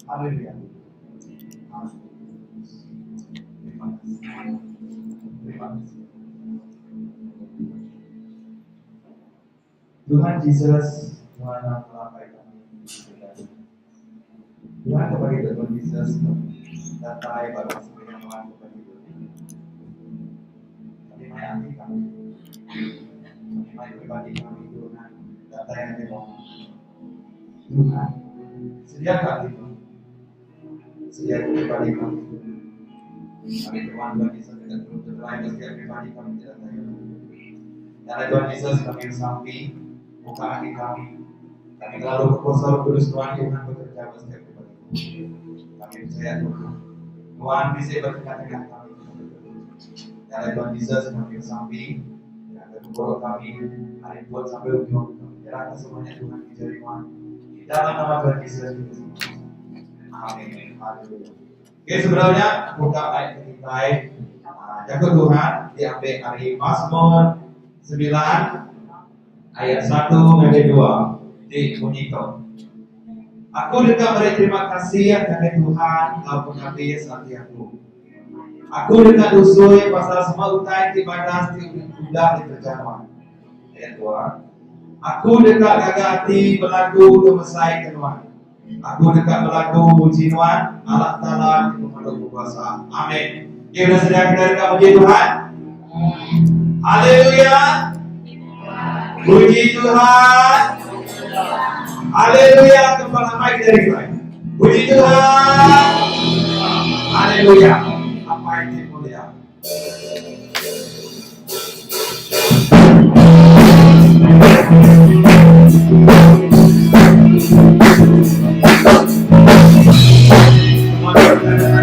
Haleluya. Amin. Terima kasih. Terima kasih. Tuhan Jesus, Tuhan yang melambai kami di surga. Tuhan kepada kita Tuhan Jesus datai ba rumah sembiang nuan kepada kita. Kami mai ati kami. Kami mai pribadi kami Tuhan datai ngagai nuan. Tuhan, sediaka ati kami. Sediaka pribadi kami Tuhan. Kami Tuhan Tuhan Jesus kita terus berdoa atas setiap pribadi kami ti datai. Dalam Tuhan Jesus kami besampi buka ati kami. Kami kelalu bekuasa Roh Kudus Nuan Tuhan bekerja ba setiap pribadi kami. Kami percaya Tuhan, Nuan bisi ba tengah-tengah kami. Dalam Tuhan Jesus kami besampi Nyerahka gempuru kami ari pun sampai ujung. Kami nyerahka semua nya Tuhan ke jari Nuan. Di dalam nama Tuhan Jesus kita semua besampi. Amin. Haleluya. Okey sebedau nya buka mic ke kitai. Ah, jaku Tuhan diambil ari Mazmur 9 ayat 1 ngagai 2 ti munyi tu. Aku deka meri terima kasih ngagai Tuhan enggau pengabis ati aku. Aku deka nusui pasal semua utai ti badas ti udah dikereja nuan. Ayat 2. Aku deka gaga ati belagu ngemesaika nuan. Aku deka belagu muji nuan, Allah Taala ti Pemadu Bekuasa. Amin. Okey, udah sedia kita deka muji Tuhan? Haleluya. Puji Tuhan. Haleluya. Kepala mic dari kita. Puji Tuhan. Haleluya. Apai ti mulia.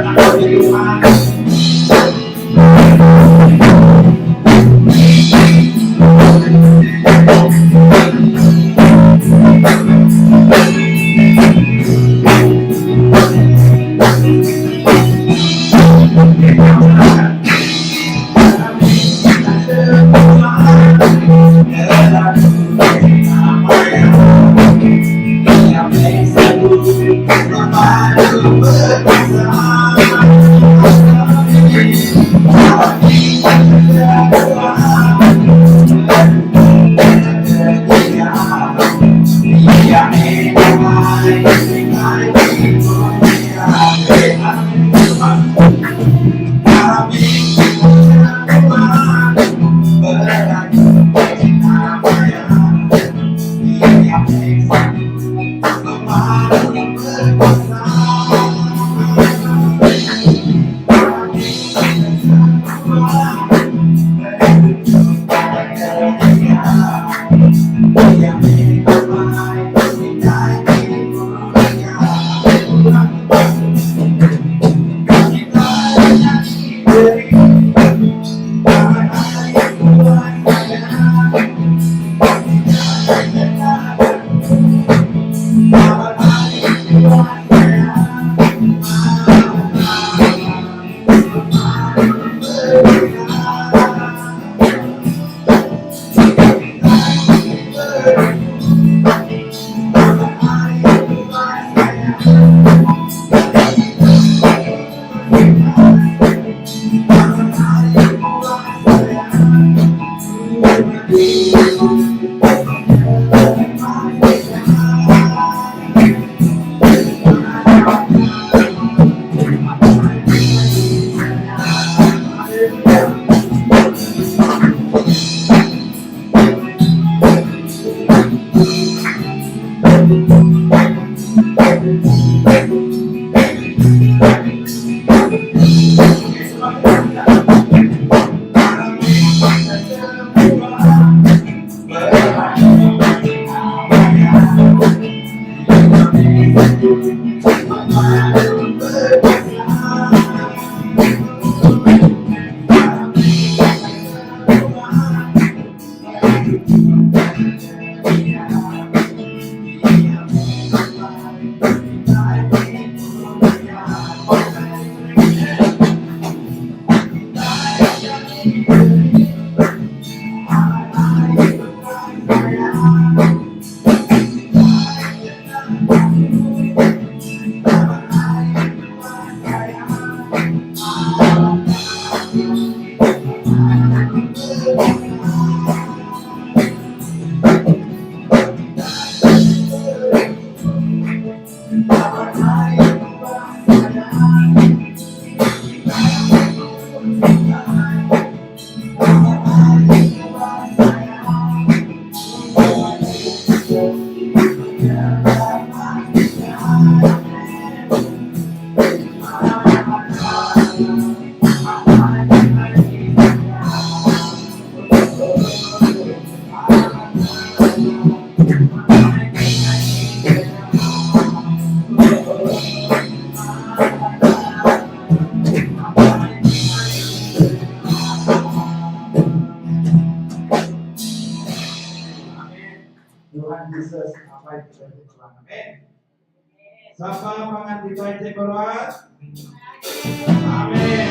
Puji Tuhan. Tuhan Jesus apai kitai ti meruan. Amin. Sapa pangan kitai ti meruan? Amin.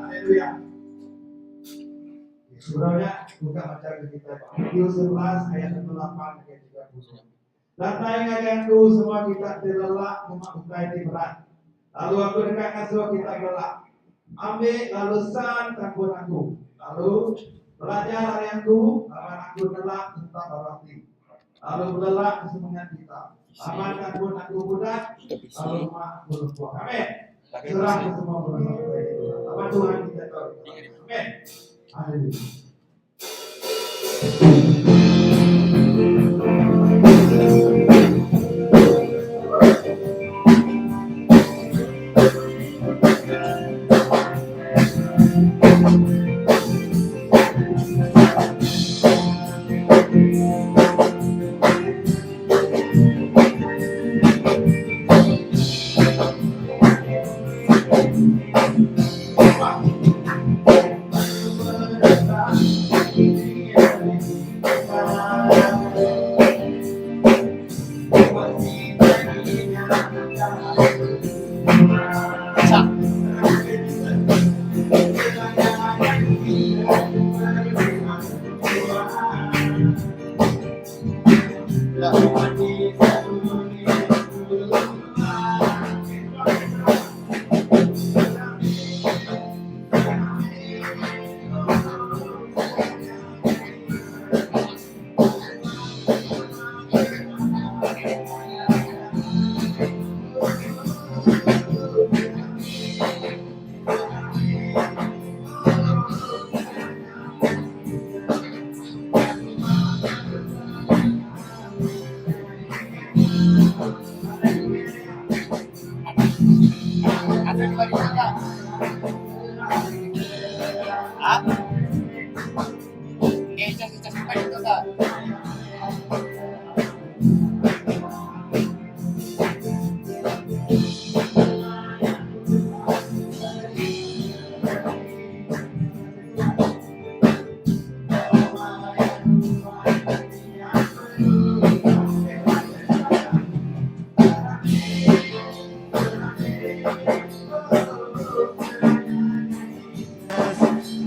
Haleluya. Sebedau nya, buka macha ke kitai ba Matthew 11 ayat 28 ngagai 30. Datai ngagai aku semua kita ti lelak ngema utai ti berat, lalu aku deka ngasuh kita belelak. Ambi lalu san tangkun aku, lalu. Belajar ari aku, laban aku nelap sereta baruh ati. Lalu belelak ke semengat kita. Laban kangkun aku mudah, lalu ma aku lempung. Amen. Serah ke semua penusah kitai ke Tuhan. Laban Tuhan kitai tau dikelaku. Amen. Haleluya.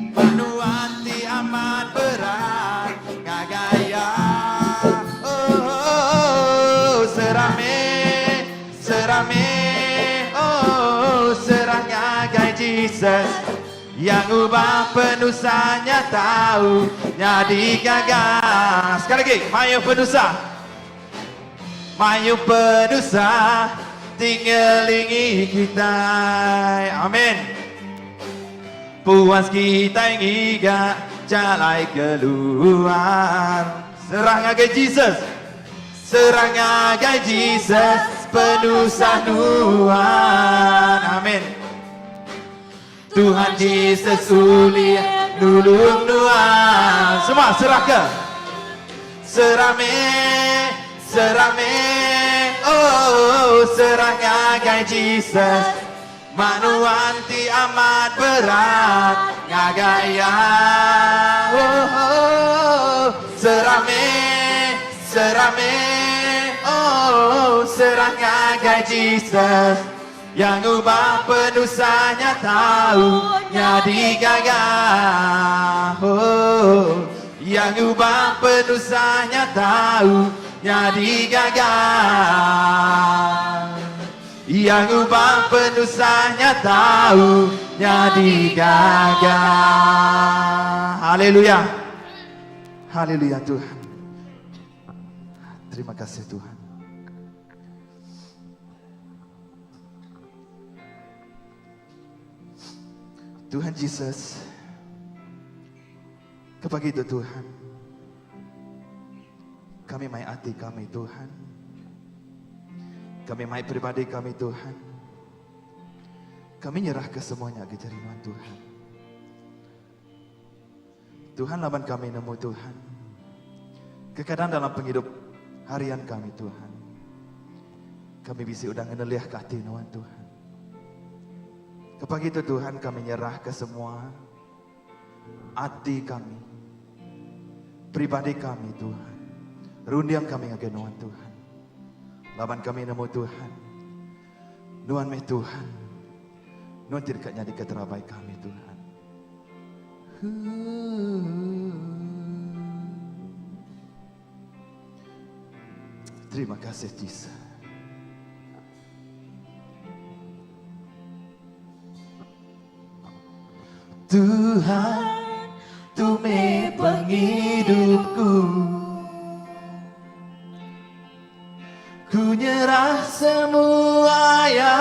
Penuan ti amat berat ngagai iya. Oh, serah meh, serah meh, oh, serah ngagai Jesus. Iya ngubah penusah nya tau nyadi gaga. Sekali agi, mayuh penusah. Mayuh penusah ti ngelingi kitai. Amin. Puas kitai ngiga jalai keluar. Serah ngagai Jesus. Serah ngagai Jesus penusah nuan. Amin. Tuhan Jesus ulih nulung nuan. Semua serah ke. Serah meh, serah meh, oh serah ngagai Jesus. Ma nuan ti amat berat ngagai iya. Oh, oh, serah meh, serah meh, oh serah ngagai Jesus. Iya ngubah penusah nya tau nyadi gaga. Oh, iya ngubah penusah nya tau nyadi gaga. Iya ngubah penusah nya tau nyadi gaga. Haleluya. Haleluya Tuhan. Terima kasih Tuhan. Tuhan Jesus, ke pagi tu Tuhan, kami mai ati kami Tuhan, kami mai pribadi kami Tuhan, kami nyerah ke semuanya ke jari Nuan Tuhan. Tuhan laban kami nemu Tuhan, kekadang dalam pengidup harian kami Tuhan, Kami bisi udah ngenelihka ati Nuan, Tuhan. Ke pagi tu, Tuhan, kami nyerahka semua ati kami, pribadi kami, Tuhan. Runding kami ngagai Nuan, Tuhan. Laban kami nemu, Tuhan, Nuan meh Tuhan. Nuan ti deka nyadika terabai kami, Tuhan. Terima kasih Jesus. Tuhan, tu meh. pengidupku. Ku nyerah semua iya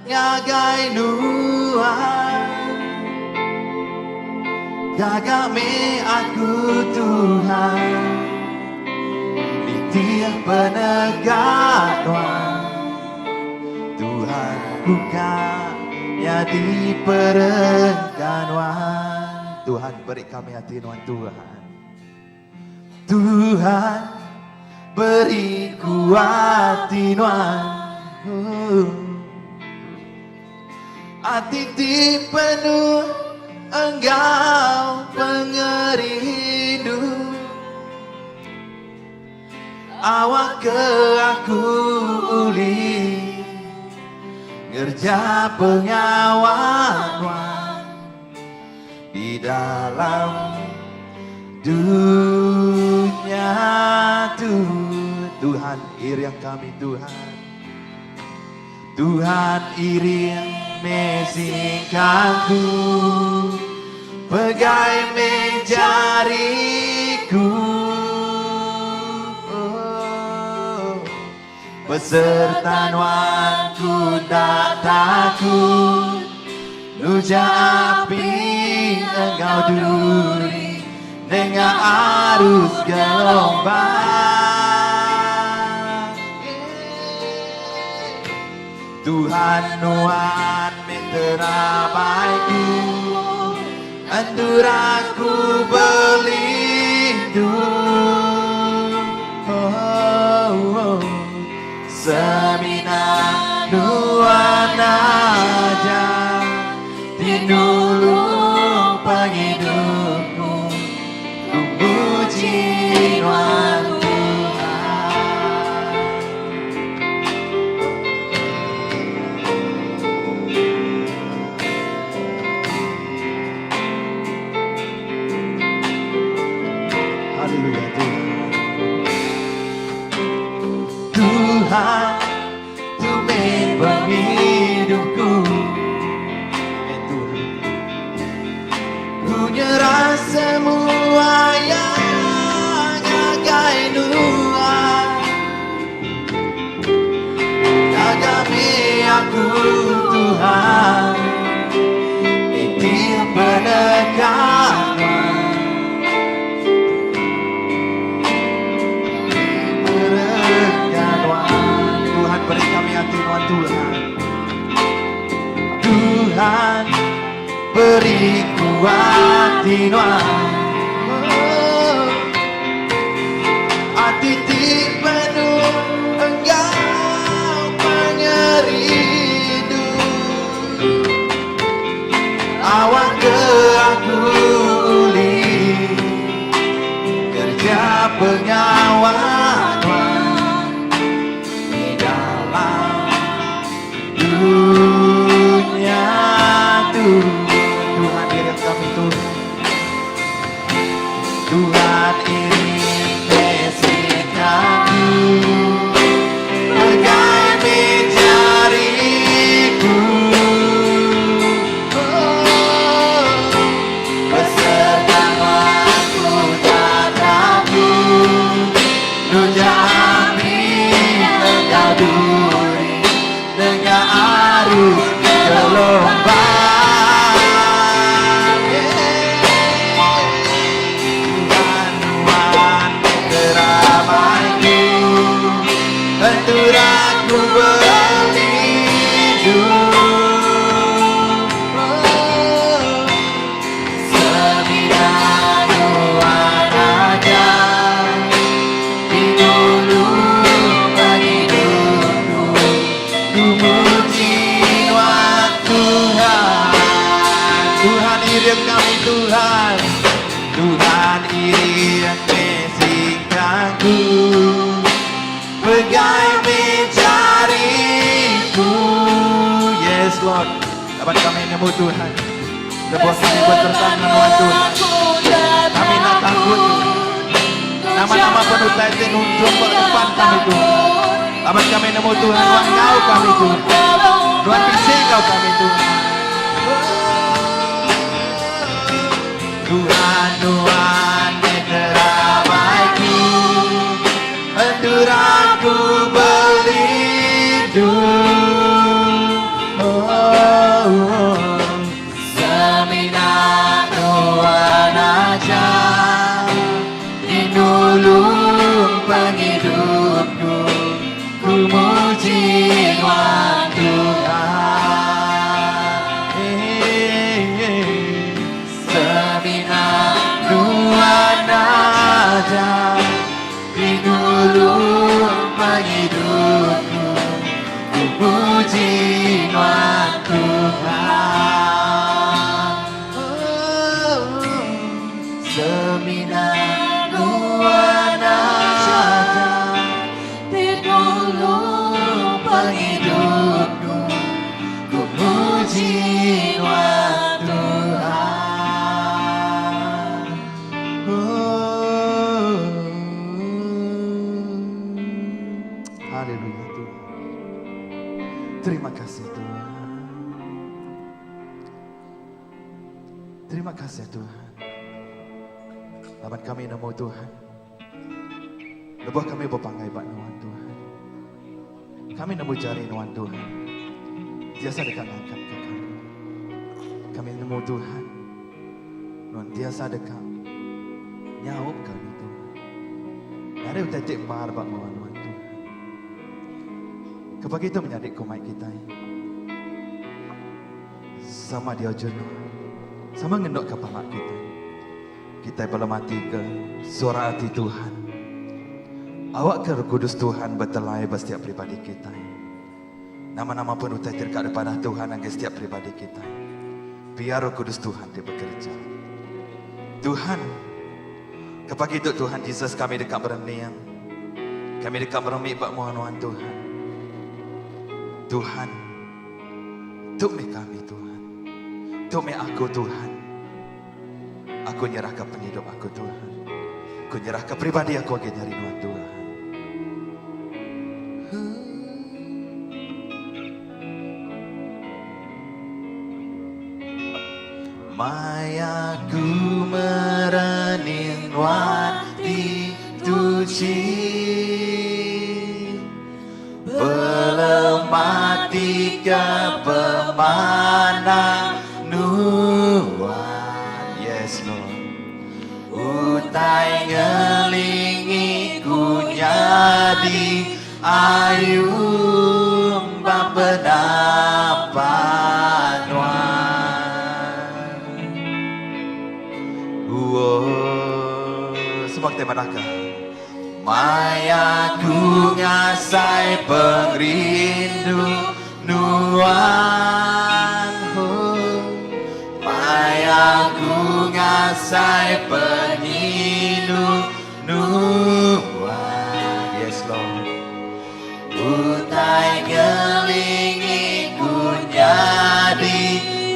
ngagai Nuan. Gaga meh aku Tuhan nitih penegak Nuan. Tuhan ku ka nyadi perengka Nuan. Tuhan beri kami ati Nuan Tuhan. Tuhan beri ku ati Nuan. Ati ti penuh enggau pengerindu. Awak ke aku ulih ngerja pengawa Nuan di dalam dunya tu. Tuhan iring kami Tuhan. Tuhan iring meh singkangku. Pegai meh jariku. Oh, beserta nuan ku enda takut. Nuja api enggau duri nengah arus gelombang. Tuhan nuan meh terabaiku endur aku belindung. Oh, oh. Semina nuan aja ti nulung pengidupku. Ku muji nuan Tuhan. Haleluya Tuhan. Tuhan tu meh pengidupku. Amen Tuhan. Ku nyerah semua yang ngagai Nuan. Jaga meh aku Tuhan. Nitih peneka Nuan. Tuhan beri kami hati Nuan Tuhan. Tuhan beri ku hati Nuan. Oh. Hati ti penuh enggau pengerindu. Awak ke aku ulih kerja pengawa Nuan di dalam dunya tu. Tuhan iring kami Tuhan. Tuhan iring besi kami. Pegai meh jariku. Oh, beserta aku tak takut. Nuja api enggau duri nengah arus gelombang. Tuhan nuan terabaiku, endur aku berlindung. Oh, semina nuan aja ti nulung pengidupku. Ku muji nuan Tuhan. Tuhan iring kami Tuhan. Tuhan iring meh singkangku. Pegai meh jariku. Yes Lord. Dapat kami nemu Tuhan. Lebuh kami beserta dengan Tuhan. Kami tak takut Tuhan. Nama-nama penuh ti nunjuk ke depan kami Tuhan. Dapat kami nemu Tuhan, Tuhan kau kami Tuhan. Tuhan bisi kau kami Tuhan. Tuhan nuan. Nuan aja Ti nulung pengidupku Ku muji Nuan Tuhan. Oh. Haleluya Tuhan. Terima kasih Tuhan. Terima kasih Tuhan. Laban kami nemu Tuhan. Lebuh kami bepanggai ba Nuan Tuhan. Kami nemu jari Nuan Tuhan. Tiasa deka ngangkat ke kami. Kami nemu Tuhan. Nuan tiasa deka nyaup kami Tuhan. Nadai utai ti mar ba mua Nuan Tuhan. Ke pagi tu menyadi ku mai kitai. Sama dia jenuh. Sama ngenduk ke pala kitai. Kitai belematika suara ati Tuhan. Awakka Roh Kudus Tuhan betelai ba setiap pribadi kitai. Nama-nama pun utai ti deka dipadah Tuhan ngagai setiap pribadi kitai. Biar Roh Kudus Tuhan ti bekereja. Tuhan, ke pagi tu Tuhan Jesus kami deka berening. Kami deka meremi ba mua Nuan Tuhan. Tuhan, tu meh kami Tuhan. Tu meh aku Tuhan. Aku nyerahka pengidup aku Tuhan. Aku nyerahka pribadi aku agi nyari Nuan Tuhan. Maya ku merening Nuan ti tuchi Belematika pemanah Nuan Yes Lord Utai ngelingi ku nyadi ayun ba penampak Nuan Uo Semua kitai madahka. Maya ku ngasai pengerindu Nuan Maya ku ngasai penyinu Nuan Yes Lord Utai ngelingi ku nyadi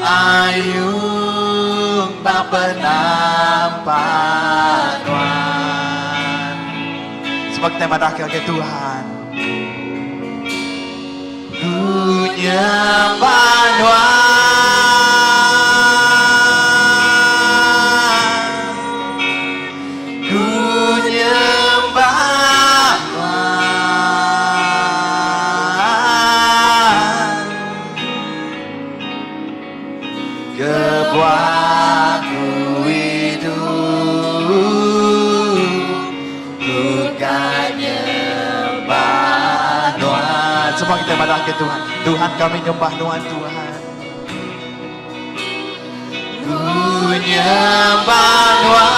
ayun ba penampak Nuan. Sebab kitai madahka ngagai Tuhan. Ku nyembah Nuan. Ku nyembah Nuan. Kebuah ku idup, ku ka nyembah Nuan. Semua kita madah ke Tuhan. Tuhan kami nyembah Nuan Tuhan. Ku nyembah Nuan.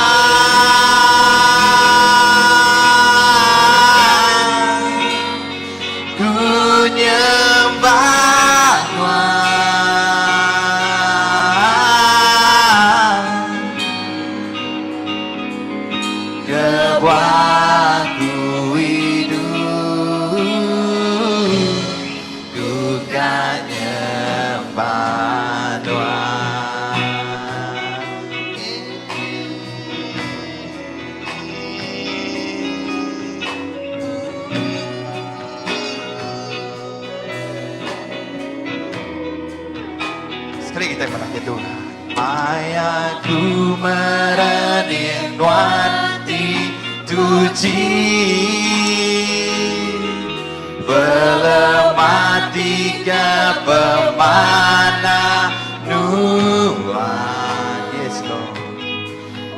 Ku nyembah Nuan. Kebuah ku idup, ku ka nyembah Nuan. Sekali kitai madah ke Tuhan. Maya ku merening nuan ti tuchi Belematika pemanah nuan Yes Lord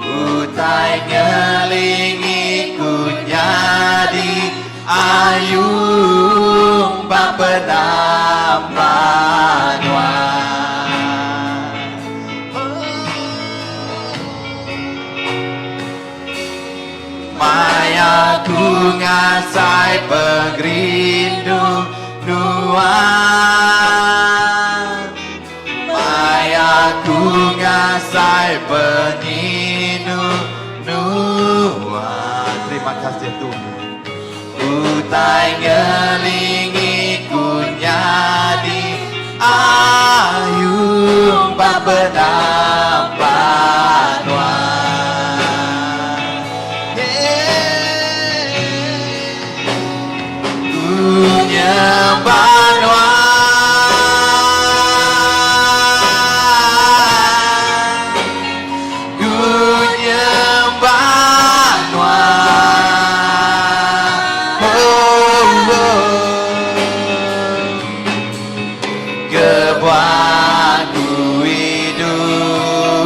Utai ngelingi ku nyadi ayun ba penampak nuan. Maya ku ngasai pengerindu nuan. Maya ku ngasai penyinu nuan. Terima kasih Tuhan. Utai ngelingi ku nyadi ayun ba penampak nuan. Ku nyembah nuan. Ku nyembah nuan. Oh, oh. Kebuah ku idup,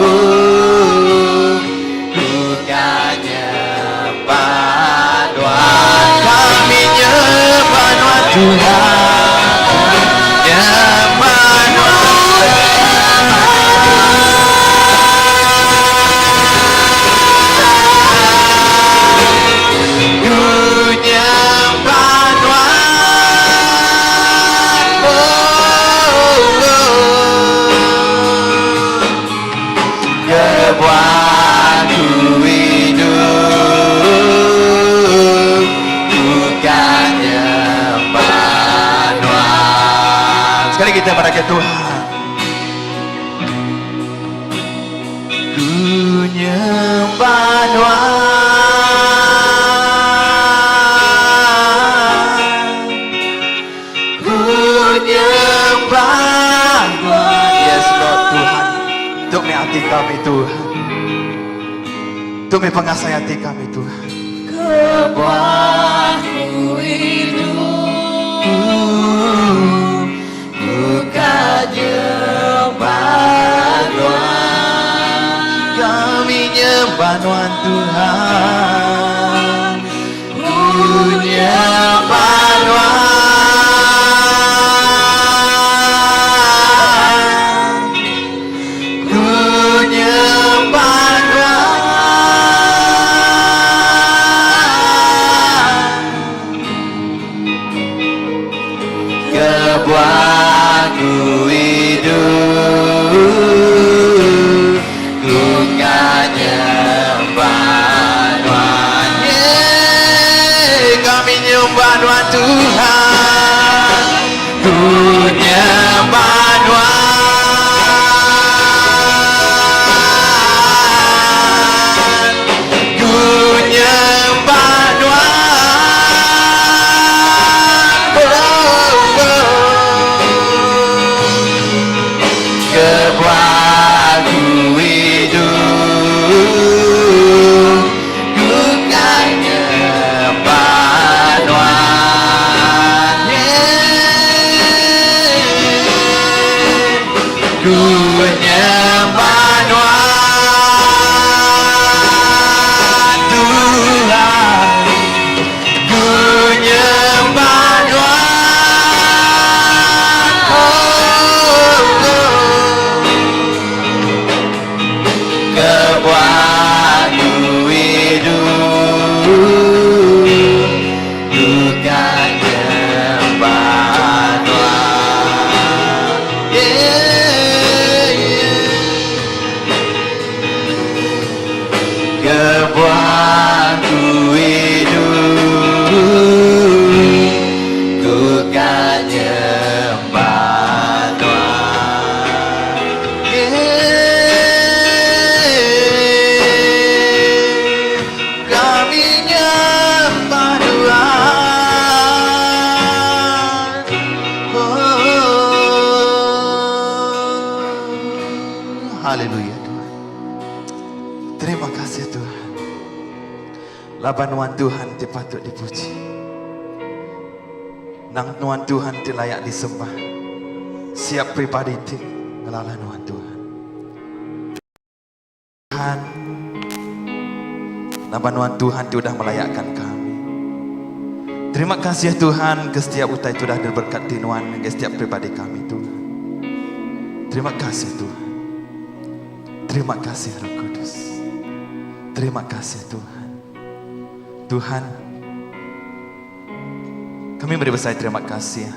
ku ka nyembah nuan. Kami nyembah nuan Tuhan. Nyembah nuan. Ku nyembah nuan. Oh, oh. Kebuah ku idup, ku ka nyembah nuan. Sekali kita pada Tuhan. Ku nyembah nuan. Ku nyembah nuan. Yes Lord Tuhan. Untuk meh hati kami Tuhan. Untuk meh pengasai hati kami Tuhan. Kebuah ku idup, ku ka nyembah nuan. Kami nyembah nuan Tuhan. Ku nyembah nuan. Ku nyembah nuan. Kebuah ku idup, ku ka nyembah nuan. Yeah, kami nyembah nuan Tuhan. Ku nyembah nuan. Ku nyembah nuan. Oh, oh. Kebuah ku idup, ku ka nyembah nuan. Yeah. Ku nyembah nuan Tuhan. Ku nyembah nuan. Oh, oh. Kebuah ku idup, ku ka nyembah nuan. Yeah, yeah. Kebuah ku idup, ku ka nyembah nuan. Yeah. Kami nyembah Tuhan. Oh. Haleluya Tuhan. Terima kasih Tuhan. Laban nuan Tuhan ti patut dipuji. Nang nuan Tuhan ti layak disembah. Siap pribadi ti ngelala nuan Tuhan. Tuhan, laban nuan Tuhan ti udah melayakkan kami. Terima kasih Tuhan ke setiap utai ti udah diberkati nuan ke setiap pribadi kami Tuhan. Terima kasih Tuhan. Terima kasih Roh Kudus. Terima kasih Tuhan. Tuhan, kami beri besai terima kasih.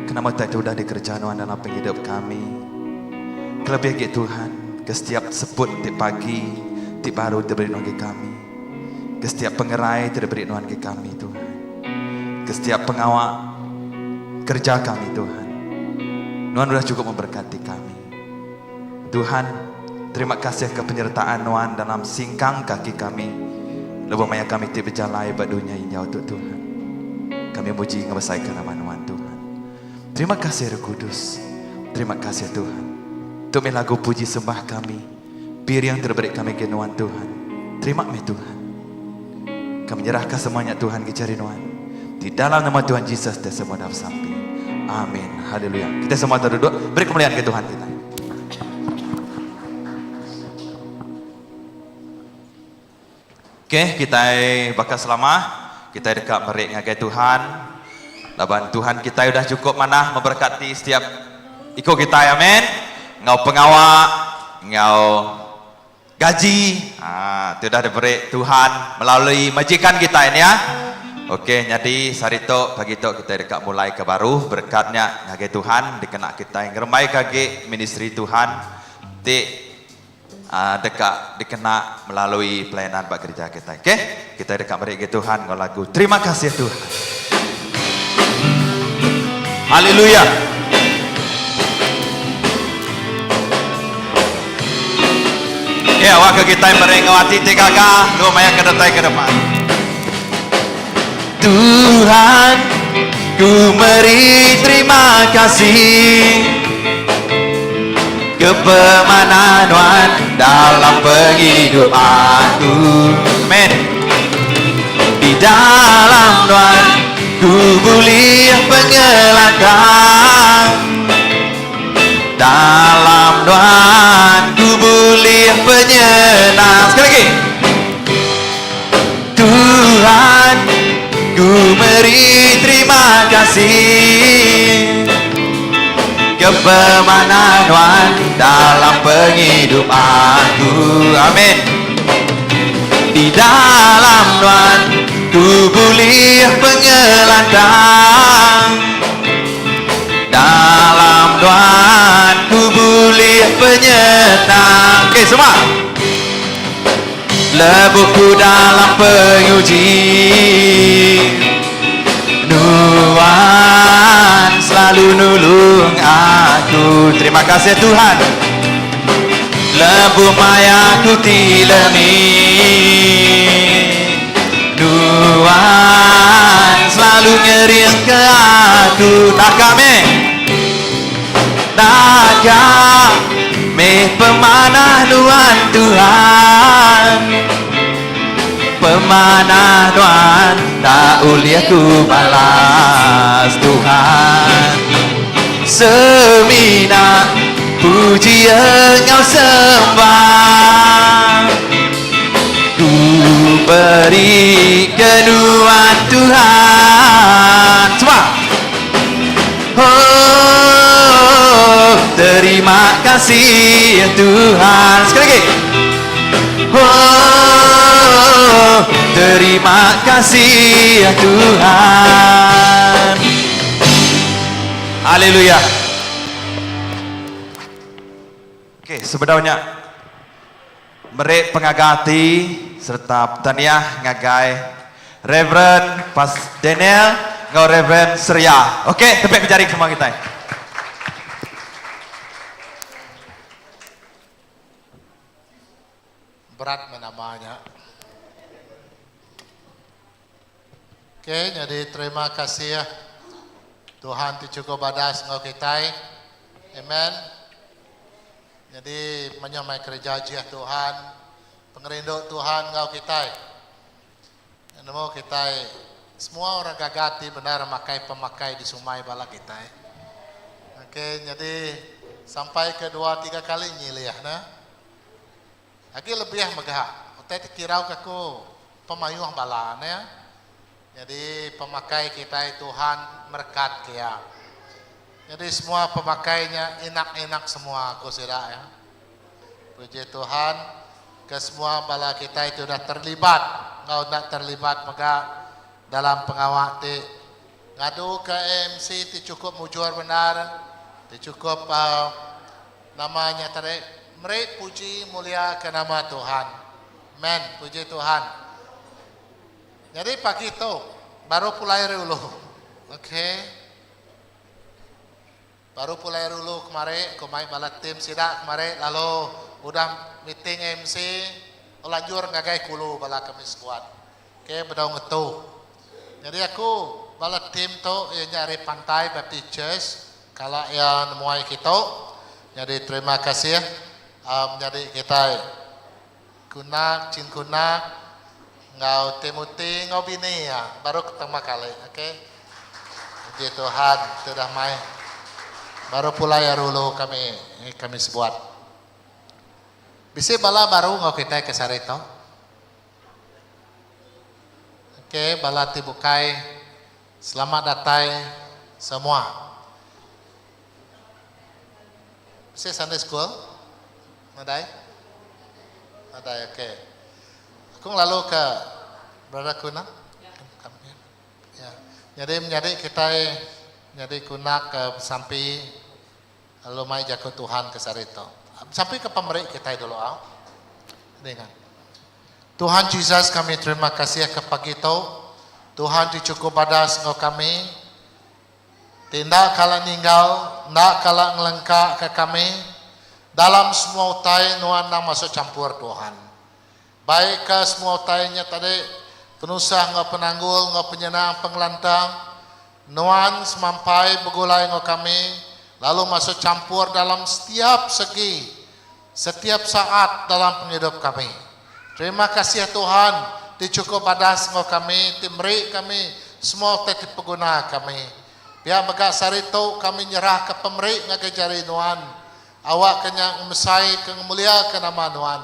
Kenapa utai ti udah dikereja nuan dalam penghidup kami. Kelebih agi Tuhan, ke setiap seput ti pagi, ti baru diberi nuan kami. Ke setiap pengerai ti diberi Nuan ke kami Tuhan. Ke setiap pengawa kerja kami Tuhan. Nuan udah cukup memberkati kami. Tuhan, terima kasih ke penyertaan Nuan dalam singkang kaki kami lebuh maya kami ti bejalai ba dunya injau tu Tuhan. Kami muji ngebesaika nama Nuan Tuhan. Terima kasih Roh Kudus. Terima kasih Tuhan. Tu meh lagu puji sembah kami. Piring ti diberi kami ke Nuan Tuhan. Terima meh Tuhan. Kami nyerahka semua nya Tuhan ke jari Nuan. Di dalam nama Tuhan Jesus te semua dah besampi. Amin. Haleluya. Kita semua terduduk. Beri kemuliaan ke Tuhan kita. Okey, kitai baka selama, kitai deka meri ngagai Tuhan laban Tuhan kitai udah chukup manah memberkati setiap iku kitai. Amen. Enggau pengawa, enggau gaji aa ti udah diberi Tuhan melalui majikan kitai nya. Okey, nyadi sehari tu pagi tu kitai deka mulaika baru berekat nya ngagai Tuhan dikena kitai ngerembaika agi ministri Tuhan ti deka dikena melalui pelayanan ba gerija kitai. Okey, kitai deka meri agi Tuhan enggau lagu Terima Kasih Tuhan. Haleluya. Okey, awakka kitai meri enggau ati ti gaga lebuh maya ke datai ke depan. Tuhan, ku meri terima kasih ke pemanah nuan dalam pengidup aku. Amen. Di dalam nuan ku bulih pengelantang. Dalam nuan ku bulih penyenang. Sekali lagi. Tuhan, ku meri terima kasih ke pemanah nuan dalam pengidup aku. Amin. Di dalam nuan ku bulih pengelantang. Dalam nuan ku bulih penyenang. Okey semua. Lebuh ku dalam penguji Nuan selalu nulung aku Terima kasih Tuhan Lebuh maya ku ti lemi Nuan selalu ngering ke aku Naka meh Naka meh pemanah nuan Tuhan Pemanah nuan tak ulih ku balas Tuhan Semina puji enggau sembah Ku beri ke nuan Tuhan Semua Oh, terima kasih Tuhan. Sekali lagi. Oh, terima kasih Tuhan. Haleluya. Okey, sebedau nya meri pengaga ati sereta petaniah ngagai Reverend Pas Daniel enggau Reverend Seria. Okey, tepik ke jari semua kitai. Berat meh nama nya. Okey, nyadi terima kasih Tuhan ti chukup badas enggau kitai. Amen. Nyadi mayuh mai kereja ajih Tuhan, pengerindu Tuhan enggau kitai. Nemu kitai semua orang gaga ati bendar makai pemakai di sumai bala kitai. Okey, nyadi sampai ke dua tiga kali nyilih ne. Agi lebih mega, utai ti kirauka aku pemayuh bala ne. Nyadi pemakai kitai Tuhan merekat ke iya. Nyadi semua pemakai nya enak-enak semua ku sida iya. Puji Tuhan ke semua bala kitai ti udah terlibat enggau enda terlibat mega dalam pengawa ti ngaduka AMC ti chukup mujur bendar, ti chukup Nama nya tadi meri puji mulia ke nama Tuhan. Amen. Puji Tuhan. Nyadi pagi tu baru pulai ari ulu. Okay. Baru pulai ari ulu kemari ku mai bala team sida kemari lalu udah meeting MC lanjur ngagai kulu bala kami sebuat. Okay bedau ngetu. Nyadi aku bala team tu iya nya ari Pantai Baptist Church kala iya nemuai kitu. Nyadi terima kasih menyadi kitai. Kunak, Chin Kunak, enggau Timothy enggau bini iya baru ketema kali ok. Puji Tuhan ti udah mai baru pulai ari ulu kami kami sebuat. Bisi bala baru enggau kitai ke sehari tu. Ok bala ti bukai selamat datai semua. Bisi Sunday school? Nadai? Nadai, okey. Aku ngelalu ke Brother Kuna. Come here. Ya. Nyadi menyadi kitai nyadi Kuna ke besampi lalu mai jaku Tuhan ke sehari tu. Besampi ke pemeri kitai dulu au. Dinga. Tuhan Jesus kami terima kasih ke pagi tu. Tuhan ti cukup badas enggau kami. Ti enda kala ninggal, enda kala ngelengka ka kami, dalam semua utai nuan endang masuk champur Tuhan. Baik ka semua utai nya tadi, penusah enggau penanggul enggau penyenang pengelantang, nuan semampai begulai enggau kami lalu masuk champur dalam setiap segi, setiap saat dalam pengidup kami. Terima kasih Tuhan ti chukup badas enggau kami ti meri kami semua utai ti peguna kami. Pia mega sehari tu kami nyerahka pemeri ngagai jari Nuan. Awakka nya ngemesaika ngemuliaka nama Nuan.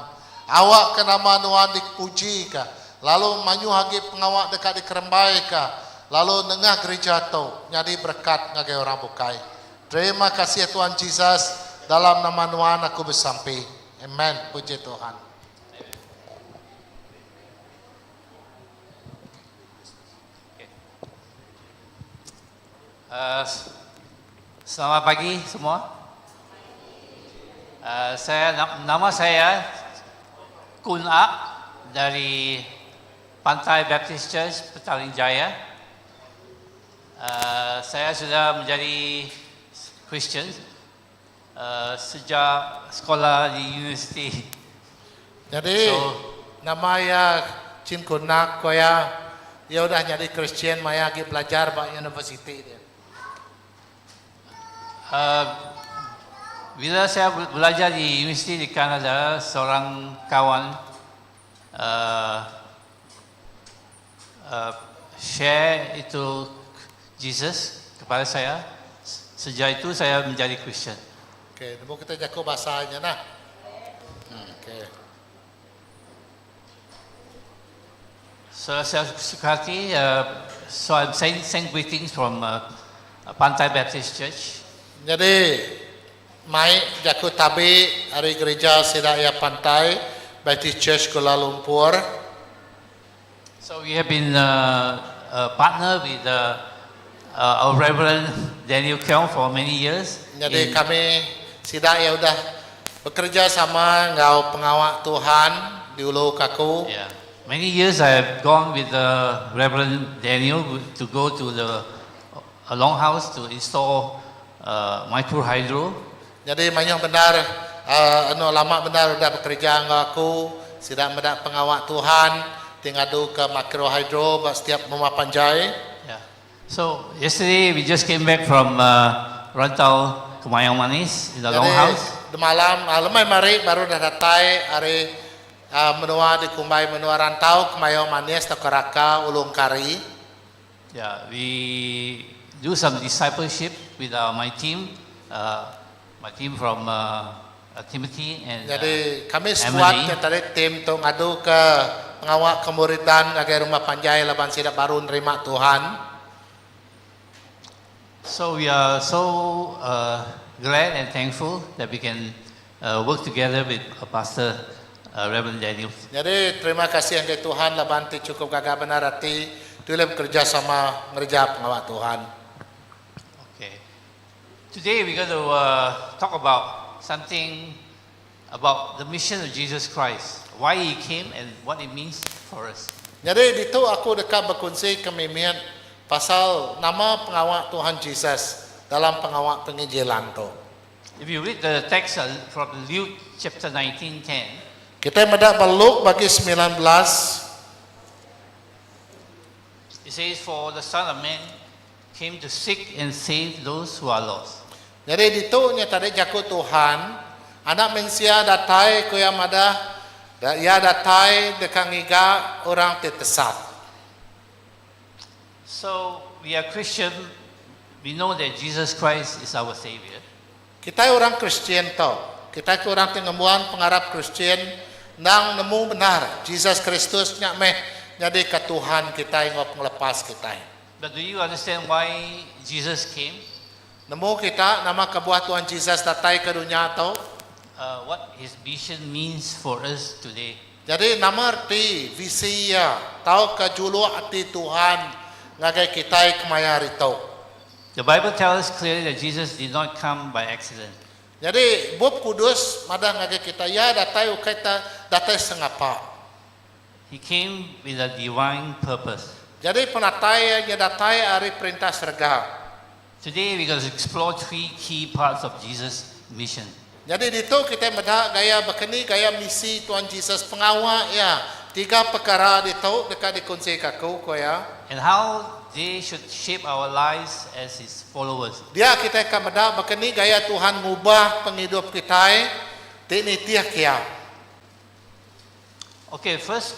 Awakka nama Nuan dipujika lalu mayuh agi pengawa deka dikerembaika lalu nengah gerija tu nyadi berekat ngagai orang bukai. Terima kasih Tuhan Jesus dalam nama Nuan aku besampi. Amen. Puji Tuhan. Uh, selamat pagi semua. Uh, saya nama saya Kun Ak dari Pantai Baptist Church Petaling Jaya. Uh, saya sudah menjadi Christian uh, sejak sekolah di universiti. Nyadi, So, nama iya Chin Kunak, ko iya, iya udah nyadi Kristian maya agi belajar ba universiti dia. Uh, bila saya belajar di universiti di Kanada, seorang kawan uh, uh, share itu Jesus kepada saya. Sejak itu saya menjadi Christian. Okey, nemu kita jaku bahasa nya nah. Okey. So saya suka hati, so I'm sending send greetings from Pantai Baptist Church. Nyadi mai jaku tabi ari gereja sida iya Pantai Baptist Church Kuala Lumpur. So we have been uh, a partner with uh, uh, our Reverend Daniel Keong for many years. Nyadi In, kami sida iya udah bekereja sama enggau pengawa Tuhan diulu ka aku. yeah, many years I have gone with uh, Reverend Daniel to go to the uh, longhouse to install uh, micro hydro. Nyadi mayuh bendar uh, anu lama bendar udah bekereja enggau aku sida meda pengawa Tuhan ti ngadu ke micro hydro ba setiap rumah panjai. Yeah. So yesterday we just came back from uh, Rantau Kemayang Manis in the Nyadi longhouse. demalam uh, lemai mari baru dah datai ari uh, menua dikumbai menua Rantau Kemayang Manis tauka Raka Ulung Kari. Yeah, we do some discipleship with uh, my team, uh, my team from uh, uh, Timothy and uh, Jadi kami sekuat Emily. ke tadi tim tu ngadu ke pengawa kemuridan ngagai rumah panjai laban sida baru nerima Tuhan. So we are so uh, glad and thankful that we can uh, work together with uh, Pastor uh, Reverend Daniel. Jadi terima kasih ngagai Tuhan laban ti cukup gaga benar ati tu ulih bekerja sama ngereja pengawa Tuhan. Okay. Today we're going to uh, talk about something about the mission of Jesus Christ, why he came and what it means for us. Nyadi ditu aku deka bekunsi ke mimit pasal nama pengawa Tuhan Jesus dalam pengawa penginjilan tu. If you read the text from Luke chapter 19:10, Kitai meda ba Luke bagi 19. It says, For the Son of Man came to seek and save those who are lost. Nyadi ditu nya tadi jaku Tuhan, Anak Mensia datai ku iya madah, iya datai deka ngiga orang ti tesat. So we are Christian, we know that Jesus Christ is our Savior. Kitai orang Kristian tu, kitai ke orang ti ngembuan pengarap Kristian endang nemu bendar Jesus Kristus nya meh nyadika Tuhan kitai enggau Pengelepas kitai. But do you understand why Jesus came? Nemu kita nama kebuah Tuhan Jesus datai ke dunya tu? What his mission means for us today? Nyadi nama reti visi iya tauka juluk ati Tuhan ngagai kitai kemaya hari tu? The Bible tells us clearly that Jesus did not come by accident. Nyadi Bup Kudus madah ngagai kitai iya datai ukai ta datai sengapa. He came with a divine purpose. Nyadi penatai iya nya datai ari Perintah Serega. Today we going to explore three key parts of Jesus mission. Nyadi ditu kitai meda gaya baka ni gaya misi Tuhan Jesus pengawa iya. Tiga pekara ditu deka dikunsika aku, ku iya. And how they should shape our lives as his followers. Dia kitai ka meda baka ni gaya Tuhan ngubah pengidup kitai ti nitih ke iya. Okay, first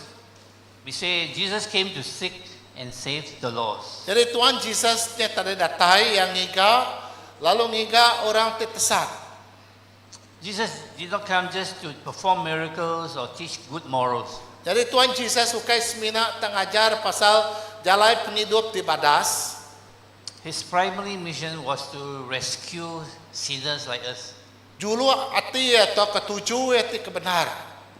we say Jesus came to seek and save the lost. Jadi Tuhan Jesus nya tadi datai yang ngiga lalu ngiga orang ti tesat. Jesus did not come just to perform miracles or teach good morals. Jadi Tuhan Jesus ukai semina ngajar pasal jalai pengidup ti badas. His primary mission was to rescue sinners like us. Juluk ati atau ketuju ti kebenar.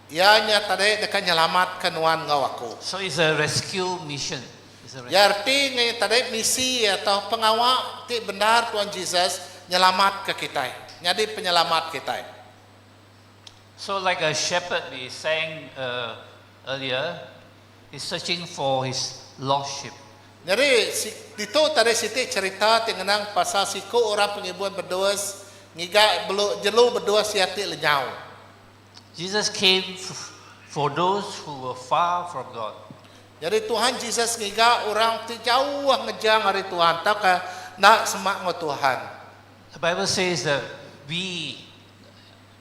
Ia nya tadi deka nyelamat ke nuan ngau aku. So it's a rescue mission. It's a rescue. Ya arti ngai tadi misi atau pengawa ti benar Tuhan Jesus nyelamat ke kita. Jadi penyelamat kita. So like a shepherd we sang earlier, he's searching for his lost sheep. Jadi itu tadi siti cerita ti ngenang pasal siku orang pengibun bedus ngiga belu jelu bedus ia ti lenyau. Jesus came for those who were far from God. Jadi Tuhan Jesus ngiga orang ti jauh ngejang ari Tuhan tau ke nak semak ngau Tuhan. The Bible says that we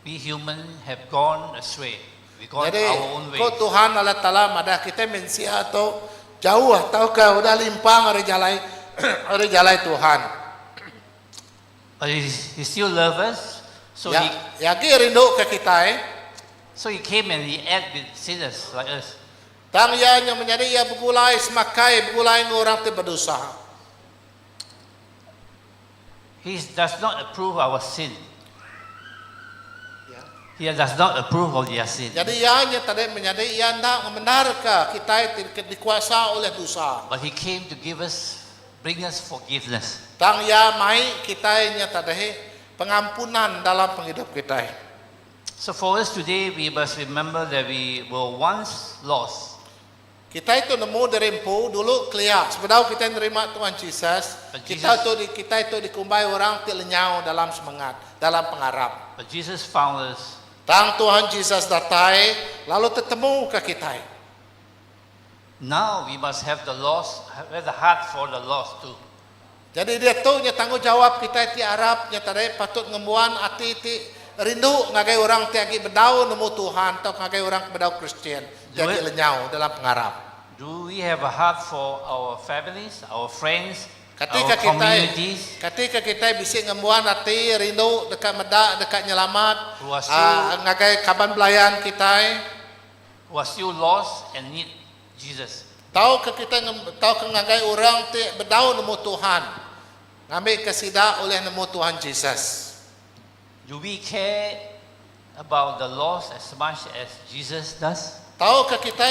human have gone astray. We gone Jadi our own ko ways. Tuhan Allah Taala madah kita mensia tu jauh tau ke udah limpang ari jalai Tuhan. But he still loves us. So Ya, he ya agi rindu ke kita eh. so he came and he ate with sinners like us. Tang ia yang menjadi ia begulai semakai begulai dengan orang ti berdosa. He does not approve our sin. Ya. He does not approve of their sin. Jadi ia nya tadi menjadi ia nak membenarkan kita dikuasa oleh dosa. But he came to give us, bring us forgiveness. Tang ia mai kita nya tadi pengampunan dalam penghidup kita. So for us today, we must remember that we were once lost, Kita itu nemu dari empu dulu kelia. Sebedau kita nerima Tuhan Jesus, But kita Jesus- itu di, kita itu dikumbai orang ti lenyau dalam semangat, dalam pengarap. but Jesus found us. Tang Tuhan Jesus datai lalu tetemu ke kita. Now we must have the lost, have the heart for the lost too. Jadi dia tu nya tanggungjawab kita ti arap nya tadi patut ngembuan ati ti rindu ngagai orang ti agi bedau nemu Tuhan atau ngagai orang bedau Kristian ti agi lenyau dalam pengarap. Do we have a heart for our families, our friends, Ketika our kita communities ketika kita bisi ngembuan ati rindu dekat medak dekat nyelamat Who are still- ngagai kaban belayan kita who are still lost and need Jesus? tahu ke kita tahu ke ngagai orang ti bedau nemu Tuhan ngambil kesida oleh nemu Tuhan Jesus. Do we care about the lost as much as Jesus does? Tahu ke kita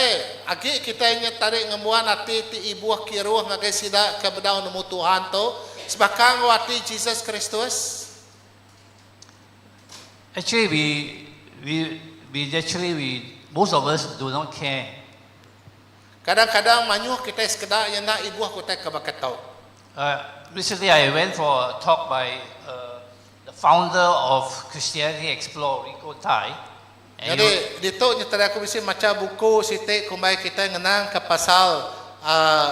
agi kita nya tarik ngembuan ati ti ibuh kiruh ngagai sida ke bedau nemu Tuhan tu sebakang ati Jesus Kristus. Actually, we actually we most of us do not care. Kadang-kadang mayuh kitai sekeda iya enda ibuh ke utai ke baka tu. Recently I went for a talk by the founder of Christianity Explore, Rico Tai. And Nyadi ditu nyeteri aku bisi macha buku siti kumbai kitai ngenang ke pasal uhh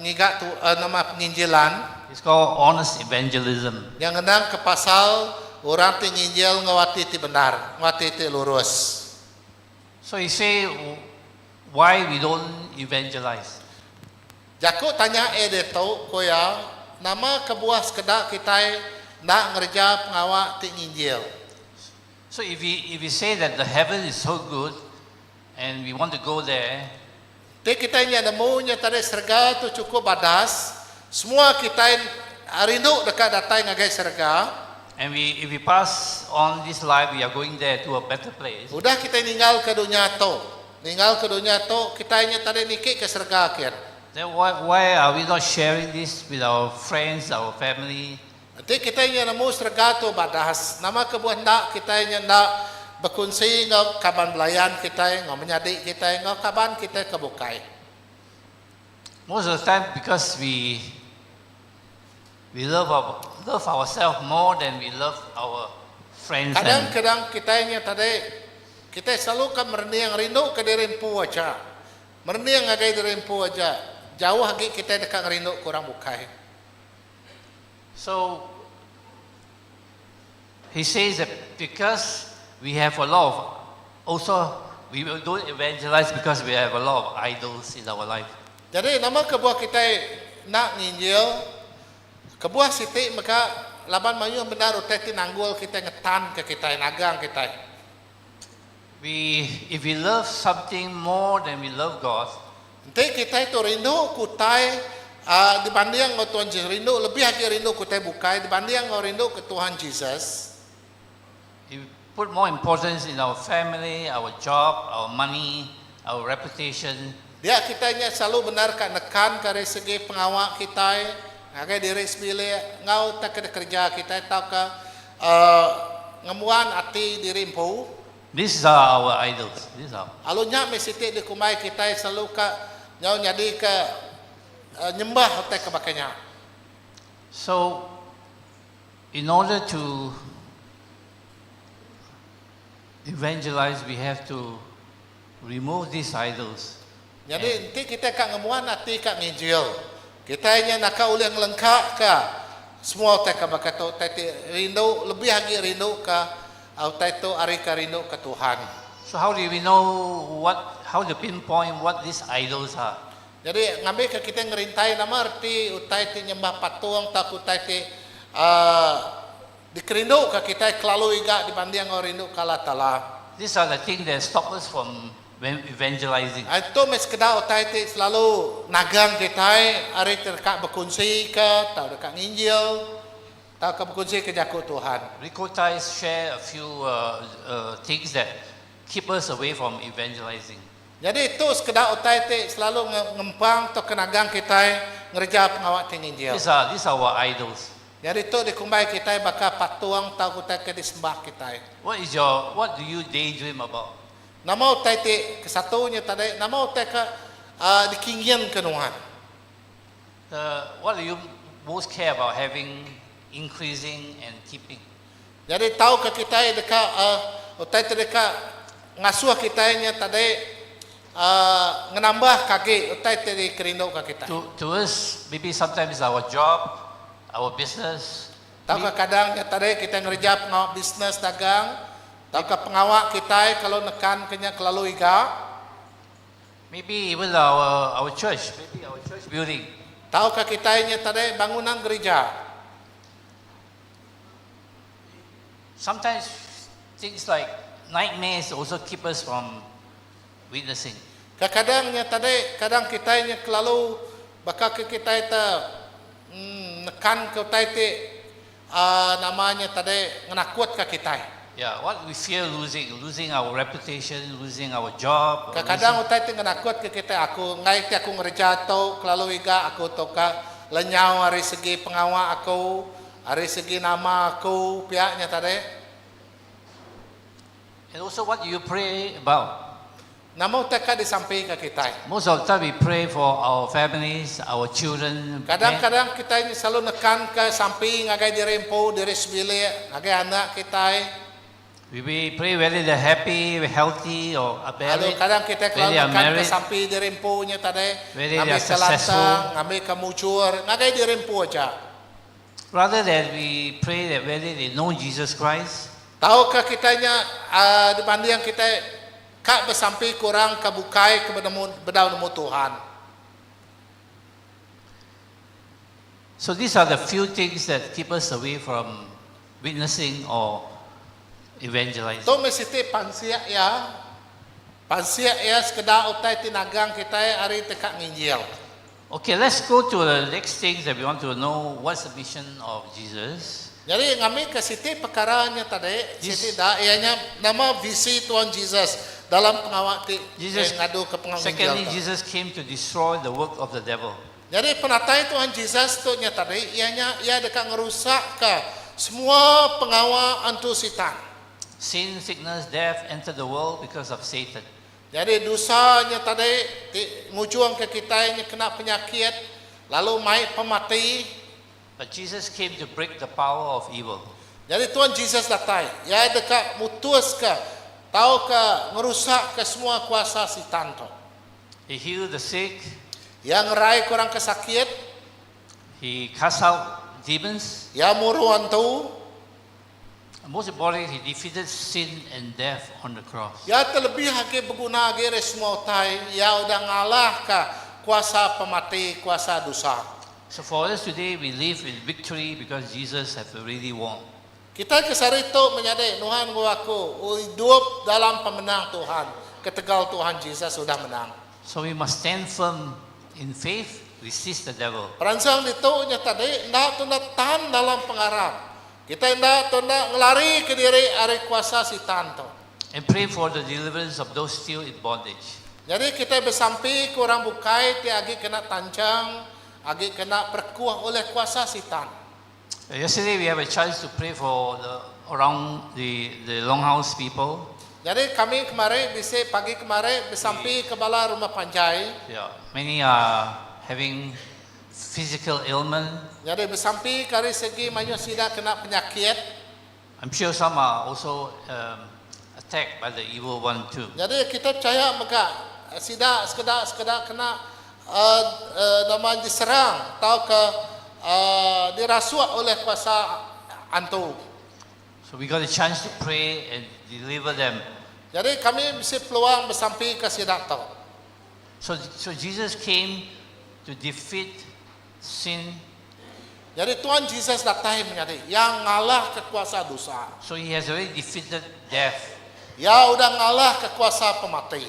ngiga tu nama penginjilan. It's called Honest Evangelism. Nya ngenang ke pasal orang ti nginjil enggau ati ti bendar, enggau ati ti lurus. So he say why we don't evangelize? Jaku tanya e ditu, ku iya, nama kebuah sekeda kitai enda ngereja pengawa ti nginjil? So if we if we say that the heaven is so good and we want to go there. Ti kitai nya nemu nya tadi serega tu chukup badas, semua kitai rindu deka datai ngagai serega. And we if we pass on this life we are going there to a better place. Udah kitai ninggalka dunya tu, ninggalka dunya tu kitai nya tadi niki ke serega kin. Then why why are we not sharing this with our friends, our family? Enti kitai nya nemu serega tu badas, nama kebuah enda kitai nya enda bekunsi enggau kaban belayan kitai, enggau menyadi kitai, enggau kaban kitai ke bukai? Most of the time because we we love our love ourselves more than we love our friends and Kadang-kadang kitai nya tadi, kitai selalu ka merening rindu ke diri empu aja. Merening ngagai diri empu aja, jauh agi kitai deka ngerindu ke orang bukai. So he says that because we have a lot of also we don't evangelize because we have a lot of idols in our life. Jadi nama kebuah kitai enda nginjil? Kebuah siti mega laban mayuh bendar utai ti nanggul kitai ngetanka kitai, nagang kitai. We if we love something more than we love God. Enti kitai tu rindu ke utai dibanding enggau Tuhan Jesus, rindu lebih agi rindu ke utai bukai dibanding enggau rindu ke Tuhan Jesus. If we put more importance in our family, our job, our money, our reputation. Dia kitai nya selalu bendar ka nekan ka ari segi pengawa kitai ngagai diri sebilik enggau utai ke dikereja kitai tauka ngembuan ati diri empu. These are our idols. These are. Alu nya meh siti dikumbai kitai selalu ka nyau nyadi ke nyembah utai ke baka nya. So in order to evangelize we have to remove these idols. Nyadi enti kitai ka ngembuan ati ka nginjil, kitai nya naka ulih ngelengka ka semua utai ke baka tu, utai ti rindu lebih agi rindu ka utai tu ari ka rindu ka Tuhan. So how do we know what how to pinpoint what these idols are? Nyadi ngambika kitai ngerintai nama reti utai ti nyembah patung tauka utai ti uhh dikerindu ka kitai kelalu iga dibanding enggau rindu ka Allah Taala. These are the things that stop us from evangelizing. Itu meh sekeda utai ti selalu nagang kitai ari ti deka bekunsika tau deka nginjil tauka bekunsika jaku Tuhan. Rico Tais share a few things that keep us away from evangelizing. Nyadi tu sekeda utai ti selalu ngempang tauka nagang kitai ngereja pengawa ti nginjil. These are these are our idols. Nyadi tu dikumbai kitai baka patung tauka utai ke disembah kitai. What is your what do you daydream about? Nama utai ti kesatu nya tadi, nama utai ke dikinginka nuan? The what do you most care about having, increasing and keeping? Nyadi tauka kitai deka utai ti deka ngasuh kitai nya tadi ngenambahka agi utai ti dikerinduka kitai. To to us maybe sometimes it's our job, our business. Tauka kadang nya tadi kitai ngereja pengawa bisnes dagang Tauka pengawa kitai kalau nekanka nya kelalu iga. Maybe even our our church, maybe our church building. Tauka kitai nya tadi bangunan gerija. Sometimes things like nightmares also keep us from witnessing. Kekadang nya tadi kadang kitai nya kelalu baka ke kitai te nekanka utai ti Nama nya tadi ngenakutka kitai. Ya, what we fear losing, losing our reputation, losing our job. Kekadang utai ti ngenakutka kitai aku enggai ti aku ngereja tu kelalu iga aku tu ka lenyau ari segi pengawa aku, ari segi nama aku pia nya tadi. And also what do you pray about? Nama utai ka disampika kitai? Most of the time we pray for our families, our children. Kadang-kadang kitai selalu nekanka sampi ngagai diri empu, diri sebilik, ngagai anak kitai. We pray whether they're happy, healthy or are Lalu married. kadang kitai Whether kelalu they are nekanka married. sampi diri empu nya tadi, Whether they are ngambika successful. lantang, ngambika mujur, ngagai diri empu aja. Rather than we pray that whether they know Jesus Christ. Tauka kitai nya aaa dibanding kitai ka besampi ke orang ke bukai ke benemu bedau nemu Tuhan. So these are the few things that keep us away from witnessing or evangelizing. Tu meh siti pansik iya. Pansik iya sekeda utai ti nagang kitai ari ti ka nginjil. Okay, let's go to the next things that we want to know what's the mission of Jesus. Nyadi ngambika siti pekara nya tadi, siti da iya nya nama visi Tuan Jesus dalam pengawa ti Jesus, ngaduka pengawa nginjil secondly, tu. Jesus came to destroy the work of the devil. Nyadi penatai Tuhan Jesus tu nya tadi iya nya iya deka ngerusakka semua pengawa antu Sitan. Sin, sickness, death entered the world because of Satan. Nyadi dosa nya tadi ti ngujungka kitai nya kena penyakit lalu mai pemati. But Jesus came to break the power of evil. Nyadi Tuhan Jesus datai, iya deka mutuska tauka ngerusakka semua kuasa Sitan tu. He healed the sick. Iya ngeraika orang ke sakit. He cast out demons. Iya muru antu. And most importantly, he defeated sin and death on the cross. Iya telebih agi beguna agi ari semua utai, iya udah ngalahka kuasa pemati, kuasa dosa. So for us today, we live in victory because Jesus have already won. Kitai ke sehari tu menyadi nuhan enggau aku idup dalam pemenang Tuhan ketegal Tuhan Jesus udah menang. So we must stand firm in faith, resist the devil. Peransang ditu nya tadi enda tunda tan dalam pengarap. Kitai enda tunda ngelarika diri ari kuasa Sitan tu. And pray for the deliverance of those still in bondage. Nyadi kitai besampi ke orang bukai ti agi kena tanchang, agi kena perekuh ulih kuasa Sitan. Yesterday we have a chance to pray for the around the the longhouse people. Nyadi kami kemari bisi pagi kemari besampi ke bala rumah panjai. Yeah, many are having physical ailment. Nyadi besampi ke ari segi mayuh sida kena penyakit. I'm sure some are also um attacked by the evil one too. Nyadi kitai pechaya mega sida sekeda sekeda kena uhh nama diserang tauka uhh dirasuk ulih kuasa antu. So we got a chance to pray and deliver them. Nyadi kami bisi peluang besampika sida tu. So so Jesus came to defeat sin. Nyadi Tuan Jesus datai menyadi Iya ngalahka kuasa dosa. So he has already defeated death. Iya udah ngalahka kuasa pemati.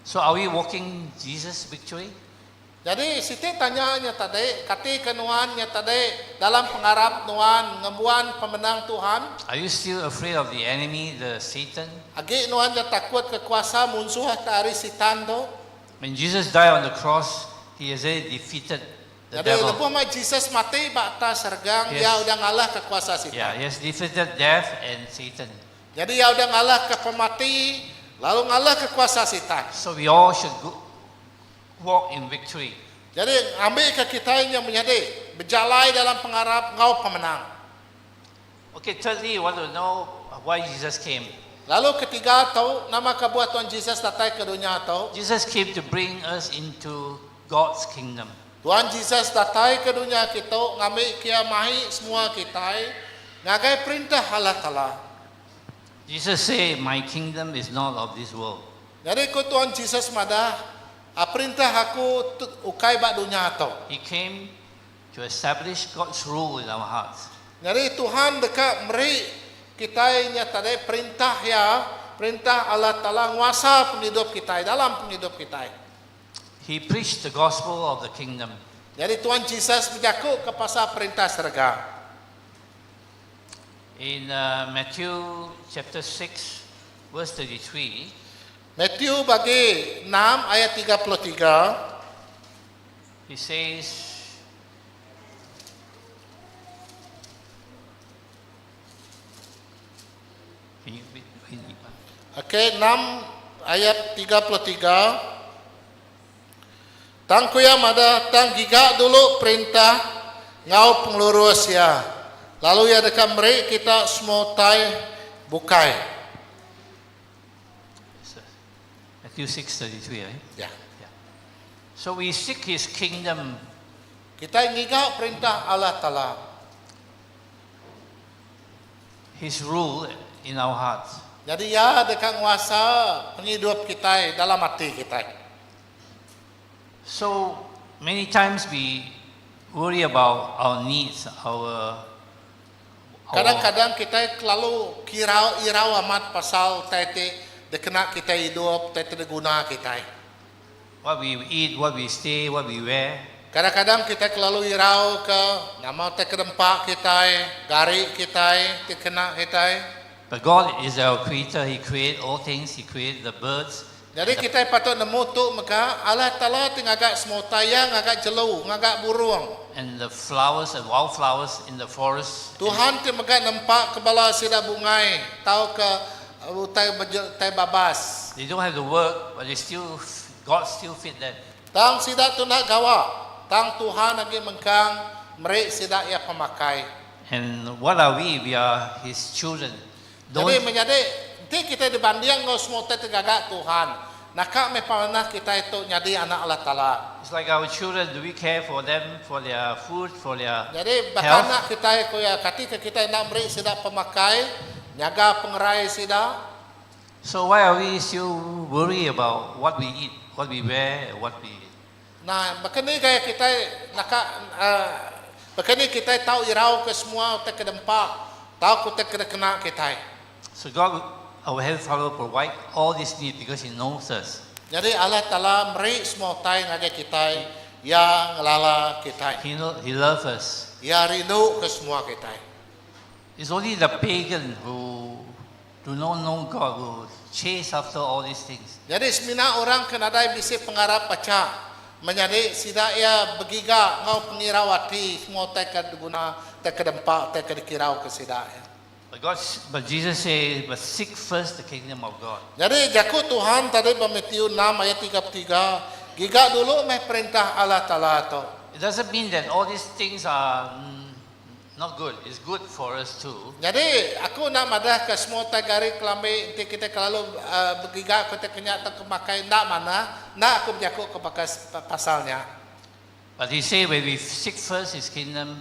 So are we walking Jesus victory? Nyadi siti tanya nya tadi, kati ke nuan nya tadi dalam pengarap nuan ngembuan pemenang Tuhan? Are you still afraid of the enemy, the Satan? Agi nuan nya takut ke kuasa munsuh ke ari Sitan tu? When Jesus died on the cross, he has already defeated the Nyadi devil. lebuh meh Jesus mati ba atas regang, Yes. iya udah ngalahka kuasa Yeah, Sitan. he has defeated death and Satan. Nyadi iya udah ngalahka pemati lalu ngalahka kuasa Sitan. So we all should go, walk in victory. Nyadi ngambika kitai nya menyadi bejalai dalam pengarap enggau pemenang. Okay, thirdly, you want to know why Jesus came. Lalu ketiga tu, nama kebuah Tuan Jesus datai ke dunya tu? Jesus came to bring us into God's kingdom. Tuan Jesus datai ke dunya kitu ngambi kia mai semua kitai ngagai perintah Allah Taala. Jesus say, My kingdom is not of this world. Nyadi ku Tuan Jesus madah, A perintah aku tu ukai ba dunya tu. He came to establish God's rule in our hearts. Nyadi Tuhan deka meri kitai nya tadi perintah Iya, perintah Allah Taala nguasa pengidup kitai, dalam pengidup kitai. He preached the gospel of the kingdom. Nyadi Tuan Jesus bejaku ke pasal perintah serega. In Matthew chapter 6 verse 33. Matthew bagi enam ayat 33. He says. Can you read, read Okay, enam ayat 33. Tang ku iya madah, Tang giga dulu Perintah enggau pengelurus Iya, lalu Iya deka meri kita semua utai bukai. Matthew 6:33, right? Ya. Yeah. So we seek his kingdom. Kitai ngiga Perintah Allah Taala. His rule in our hearts. Nyadi Iya deka nguasa pengidup kitai dalam ati kitai. So many times we worry about our needs, our Kadang-kadang kitai kelalu kirau irau amat pasal utai ti dikena kitai idup, utai ti diguna kitai. What we eat, what we stay, what we wear. Kadang-kadang kitai kelalu irau ke nama utai ke dempa kitai, gari kitai ti kena kitai. But God is our creator, He create all things, He create the birds. Nyadi kitai patut nemu tu mega, Allah Taala ti ngaga semua utai, Iya ngaga jelu, ngaga burung. And the flowers and wild flowers in the forest. Tuhan ti mega nempa ke bala sida bungai tauka utai utai babas. They don't have to work, but they still God still feed them. Tang sida tu enda gawa, tang Tuhan agi mengkang meri sida iya pemakai. And what are we? We are His children. Nyadi menyadi, enti kitai dibanding enggau semua utai ti gaga Tuhan, naka meh pemanah kitai tu nyadi anak Allah Taala. It's like our children, do we care for them, for their food, for their Nyadi baka health? anak kitai ku iya, kati ke kitai enda meri sida pemakai, nyaga pengerai sida? So why are we still worry about what we eat, what we wear, what we Nah, baka ni gaya kitai naka uhh baka ni kitai tau irau ke semua utai ke dempa tauka utai ke dikena kitai. So God our Heavenly Father provide all this need because He knows us. Nyadi Allah Taala meri semua utai ngagai kitai, Iya ngelala kitai. He know, He love us. Iya rindu ke semua kitai. It's only the pagan who do not know God who chase after all these things. Nyadi semina orang ke nadai bisi pengarap bacha menyadi sida iya begiga enggau pengirau ati semua utai ke diguna utai ke dempa utai ke dikirauka sida iya. But God, but Jesus say, but seek first the kingdom of God. Nyadi jaku Tuhan tadi ba Matthew enam ayat 33, Giga dulu meh perintah Allah Taala tu. It doesn't mean that all these things are Not good, it's good for us too. Nyadi, aku enda madahka semua utai gari kelambi enti kitai kelalu begiga ke utai kenya tauka makai enda manah, enda aku bejaku ke baka pasal nya. But he say when we seek first his kingdom,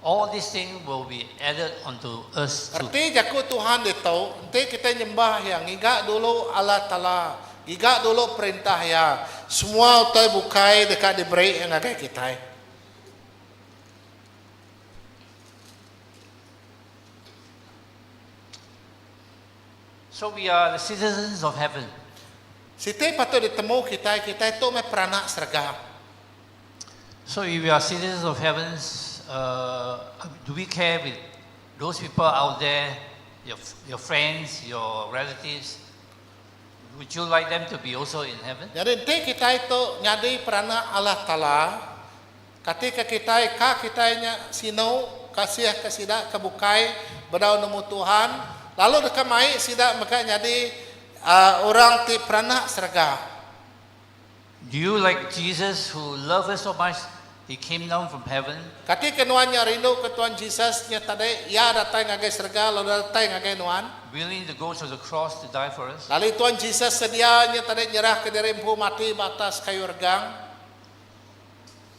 all these thing will be added unto us too. Reti jaku Tuhan ditu, enti kitai nyembah Iya, ngiga dulu Allah Taala, giga dulu perintah Iya, semua utai bukai deka diberi Iya ngagai kitai. So we are the citizens of heaven. Siti patut ditemu kitai, kitai tu meh peranak serega. So if we are citizens of heavens, uh, do we care with those people out there, your, your friends, your relatives? Would you like them to be also in heaven? Nyadi enti kitai tu nyadi peranak Allah Taala, Kati ke kitai ka kitai nya sinu kasih ke sida ke bukai bedau nemu Tuhan lalu deka mai sida mega nyadi orang ti peranak serega. Do you like Jesus who love us so much he came down from heaven? Kati ke nuan nya rindu ke Tuan Jesus nya tadi iya datai ngagai serega lalu datai ngagai nuan? Willing to go to the cross to die for us? Lalu Tuan Jesus sedia nya tadi nyerah ke diri empu mati ba atas kayu regang.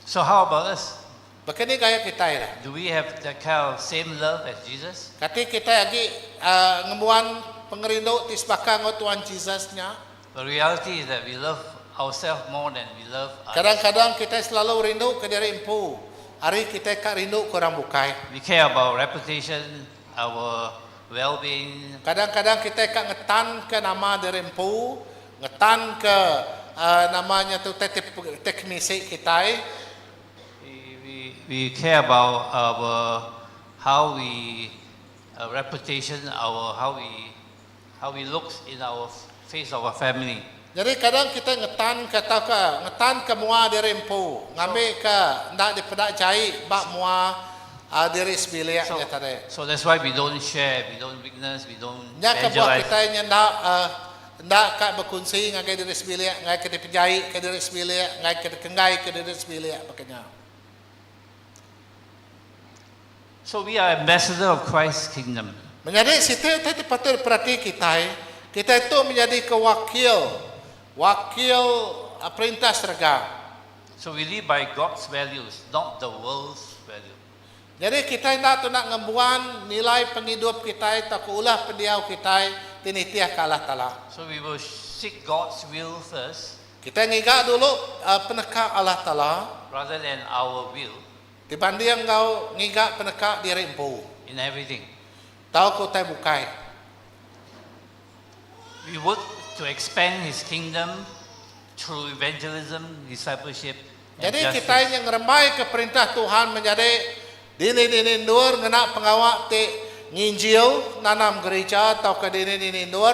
So how about us? Baka ni gaya kitai dah? Do we have that kind of same love as Jesus? Kati kitai agi uh, ngembuan pengerindu ti sebaka enggau Tuhan Jesus nya? The reality is that we love ourselves more than we love others. Kadang-kadang kitai selalu rindu ke diri empu ari kitai ka rindu ke orang bukai. We care about reputation, our well-being. Kadang-kadang kitai ka ngetanka nama diri empu, Ngetanka nama nya tu utai ti kemisi kitai. We we care about our how we reputation, our how we how we look in our face of our family. Nyadi kadang kitai ngetanka tauka ngetanka mua diri empu ngambika enda dipeda jai ba mua diri sebilik So nya tadi. so that's why we don't share, we don't witness, we don't Nya kebuah evangelize. kitai nya enda. Enda ka bekunsi ngagai diri sebilik, enggai ke dipejai ke diri sebilik, enggai ke dikenggai ke diri sebilik baka nya. So we are ambassador of Christ's kingdom. Menyadi siti utai ti patut diperati kitai, kitai tu menyadi ke wakil, wakil perintah serega. So we live by God's values, not the world's value. Nyadi kitai enda tuna ngembuan nilai pengidup kitai tauka ulah pendiau kitai ti nitihka Allah Taala. So we will seek God's will first. Kitai ngiga dulu peneka Allah Taala. Rather than our will. Dibanding enggau ngiga peneka diri empu. In everything. Tauka utai bukai. We work to expand His kingdom through evangelism, discipleship and Nyadi justice. kitai nya ngerembaika perintah Tuhan menyadi dini-dini endur ngena pengawa ti nginjil, nanam gerija tauka dini-dini endur.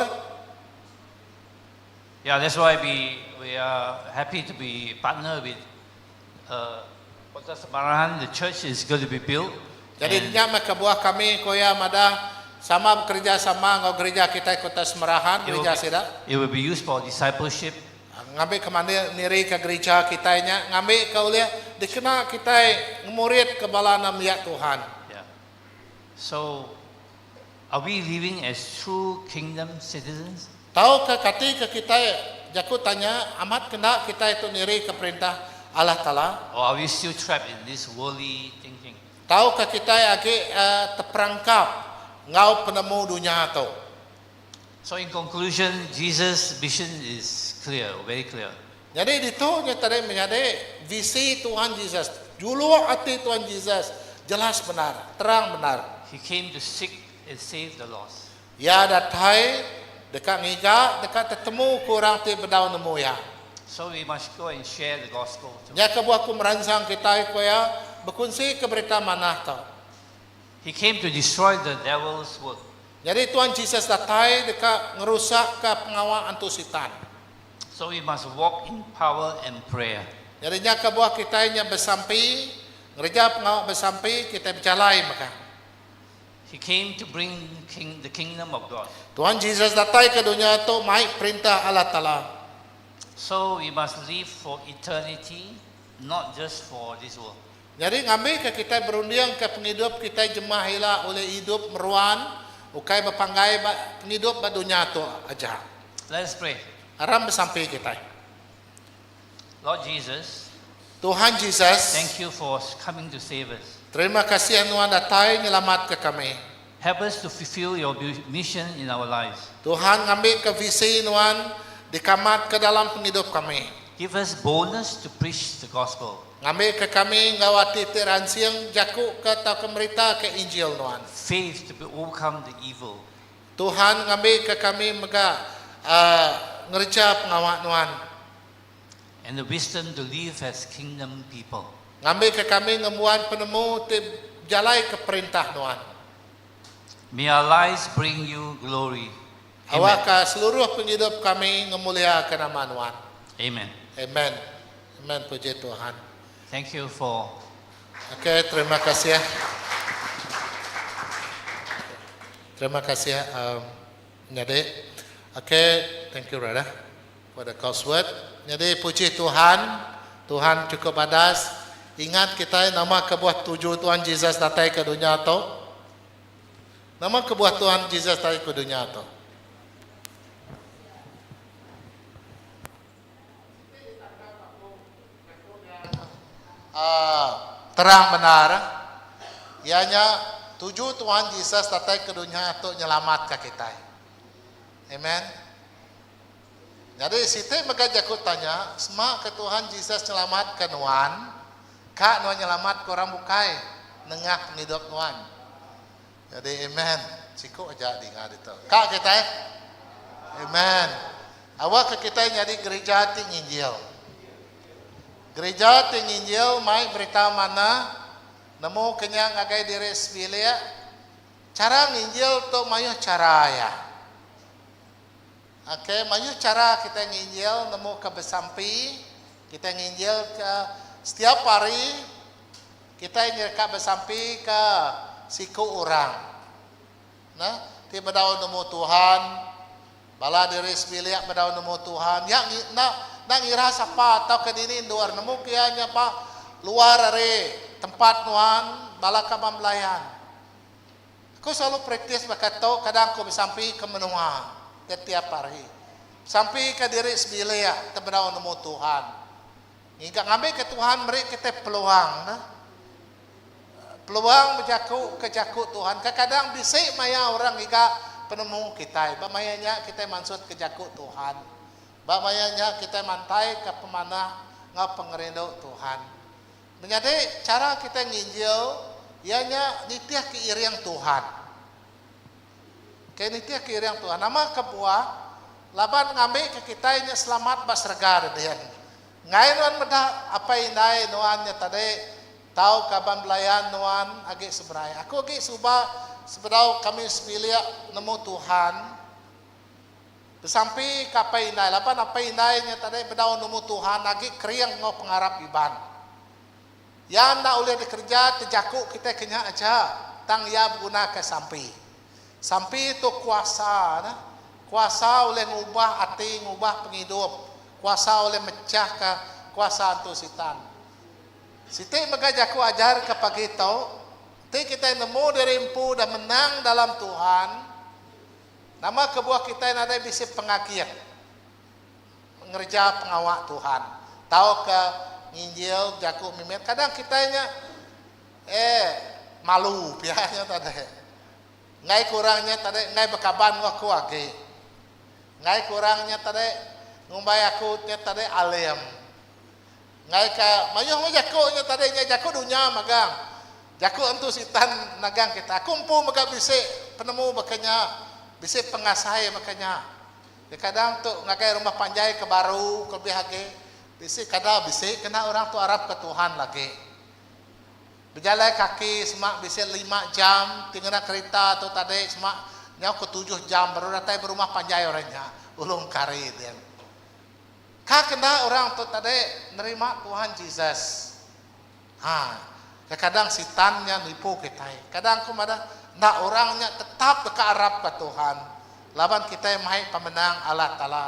Yeah, that's why we we are happy to be partner with uh, Kota Samarahan. The church is going to be built. Jadi nya meh kebuah kami, ku iya madah, sama bekerejasama enggau gerija kitai Kota Semerahan, gerija sida. It will be used for discipleship. Ngambika mandi nirika gerija kitai nya ngambika ulih dikena kitai ngemuridka bala nembiak Tuhan. Yeah. So, are we living as true kingdom citizens? Tauka kati ke kitai jaku tanya amat kenda kitai tu nirika perintah Allah Taala? Or are we still trapped in this worldly thinking? Tauka kitai agi teperangkap enggau penemu dunya tu? So in conclusion, Jesus mission is clear, very clear. Nyadi ditu nya tadi menyadi visi Tuhan Jesus, juluk ati Tuhan Jesus jelas bendar, terang bendar. He came to seek and save the lost. Iya datai deka ngiga, deka tetemu ke orang ti bedau nemu iya. So we must go and share the gospel to. Nya kebuah aku meransang kitai ku iya bekunsika berita manah tu. He came to destroy the devil's work. Nyadi Tuan Jesus datai deka ngerusakka pengawa antu Sitan. So we must walk in power and prayer. Nyadi nya kebuah kitai nya besampi, ngereja pengawa besampi, kitai bejalai mega. He came to bring king, the kingdom of God. Tuan Jesus datai ke dunya tu mai perintah Allah Taala. So we must live for eternity, not just for this world. Nyadi ngambika kitai berundingka pengidup kitai jemah ila ulih idup meruan ukai bepanggai ba pengidup ba dunya tu aja. Let us pray. Aram besampi kitai. Lord Jesus, Tuhan Jesus, thank you for coming to save us. Terima kasih nuan datai nyelamatka kami. Help us to fulfill your mission in our lives. Tuhan ngambika visi nuan dikamatka dalam pengidup kami. Give us boldness to preach the gospel. Ngambika kami enggau ati ti ransing bejakuka tauka meritaka Injil nuan. Faith to overcome the evil. Tuhan ngambika kami mega ngereja pengawa nuan. And the wisdom to live as kingdom people. Ngambika kami ngembuan penemu ti bejalaika perintah nuan. May our lives bring you glory. Amen. Awakka seluruh pengidup kami ngemuliaka nama nuan. Amen. Amen. Amen puji Tuhan. Thank you for. Okay, terima kasih. Terima kasih um, menyadi. Okay, thank you brother for the God's word. Nyadi puji Tuhan, Tuhan cukup badas. Ingat kitai nama kebuah tuju Tuhan Jesus datai ke dunya tu. Nama kebuah Tuhan Jesus datai ke dunya tu? Terang bendar, iya nya tuju Tuhan Jesus datai ke dunya tu nyelamatka kitai. Amen. Nyadi siti mega jaku tanya, sema ke Tuhan Jesus nyelamatka nuan, ka nuan nyelamatka orang bukai nengah pengidup nuan? Nyadi amen. Siku aja dinga ditu. Ka kitai? Amen. Awakka kitai nyadi gerija ti nginjil. Gerija ti nginjil mai berita manah nemu ke nya ngagai diri sebilik. Chara nginjil tu mayuh chara iya. Ok, mayuh chara kitai nginjil nemu ke besampi, kitai nginjil ke setiap hari kitai nyereka besampi ke siku orang. Nah, ti bedau nemu Tuhan. Bala diri sebilik bedau nemu Tuhan. Nya enda enda ngira sapa tauka dini endur nemu ke iya nya ba luar ari tempat nuan bala kaban belayan. Aku selalu praktis baka tu kadang aku besampi ke menua tiap-tiap hari. Besampi ke diri sebilik te bedau nemu Tuhan. Ngiga ngambika Tuhan meri kitai peluang ne. Peluang bejaku ke jaku Tuhan. Kekadang bisi maya orang ngiga penemu kitai. Ba maya nya kitai mansutka jaku Tuhan. Ba maya nya kitai mantaika pemanah enggau pengerindu Tuhan. Menyadi chara kitai nginjil iya nya nitihka iring Tuhan. Ke nitihka iring Tuhan. Nama kebuah? Laban ngambika kitai nya selamat ba serega dedin. Enggai nuan meda apai indai nuan nya tadi tau kaban belayan nuan agi seberai. Aku agi suba sebedau kami sebilik nemu Tuhan besampi ka apai indai laban apai indai nya tadi bedau nemu Tuhan agi kering enggau pengarap Iban. Iya enda ulih dikereja ti jaku kitai ke nya aja tang iya begunaka sampi. Sampi tu kuasa ne. Kuasa ulih ngubah ati ngubah pengidup. Kuasa ulih mechahka kuasa antu sitan. Siti mega jaku ajar ke pagi tu, enti kitai nemu diri empu udah menang dalam Tuhan, nama kebuah kitai nadai bisi pengagit ngereja pengawa Tuhan tauka nginjil bejaku mimit. Kadang kitai nya eh malu pia nya tadi. Enggai ku orang nya tadi enggai bekaban enggau aku agi. Enggai ku orang nya tadi ngumbai aku nya tadi alim. Enggai ka mayuh meh jaku nya tadi nya jaku dunya magang. Jaku entu sitan nagang kita. Aku empu mega bisi penemu baka nya, bisi pengasai baka nya. Kekadang tu ngagai rumah panjai ke baru kelebih agi bisi kada bisi kena orang tu arap ke Tuhan lagi. Bejalai kaki semak bisi lima jam ti ngena kerita tu tadi semak nyau ke tujuh jam baru datai ba rumah panjai orang nya Ulung Kari din. Ka kena orang tu tadi nerima Tuhan Jesus. Ha kekadang sitan nya nipu kitai. Kadang aku madah enda orang nya tetap deka arap ka Tuhan laban kitai mai pemenang Allah Taala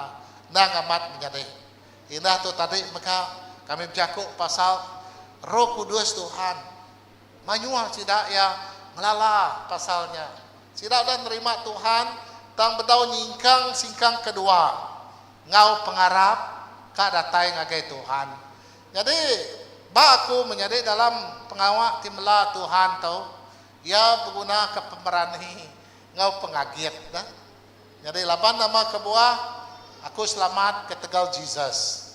endang amat menyadi. Indah tu tadi mega kami bejaku pasal Roh Kudus Tuhan. Mayuh sida iya ngelala pasal nya. Sida udah nerima Tuhan tang bedau nyingkang singkang kedua enggau pengarap ka datai ngagai Tuhan. Nyadi ba aku menyadi dalam pengawa ti mela Tuhan tu iya begunaka pemerani enggau pengagit. Nyadi laban nama kebuah aku selamat ketegal Jesus.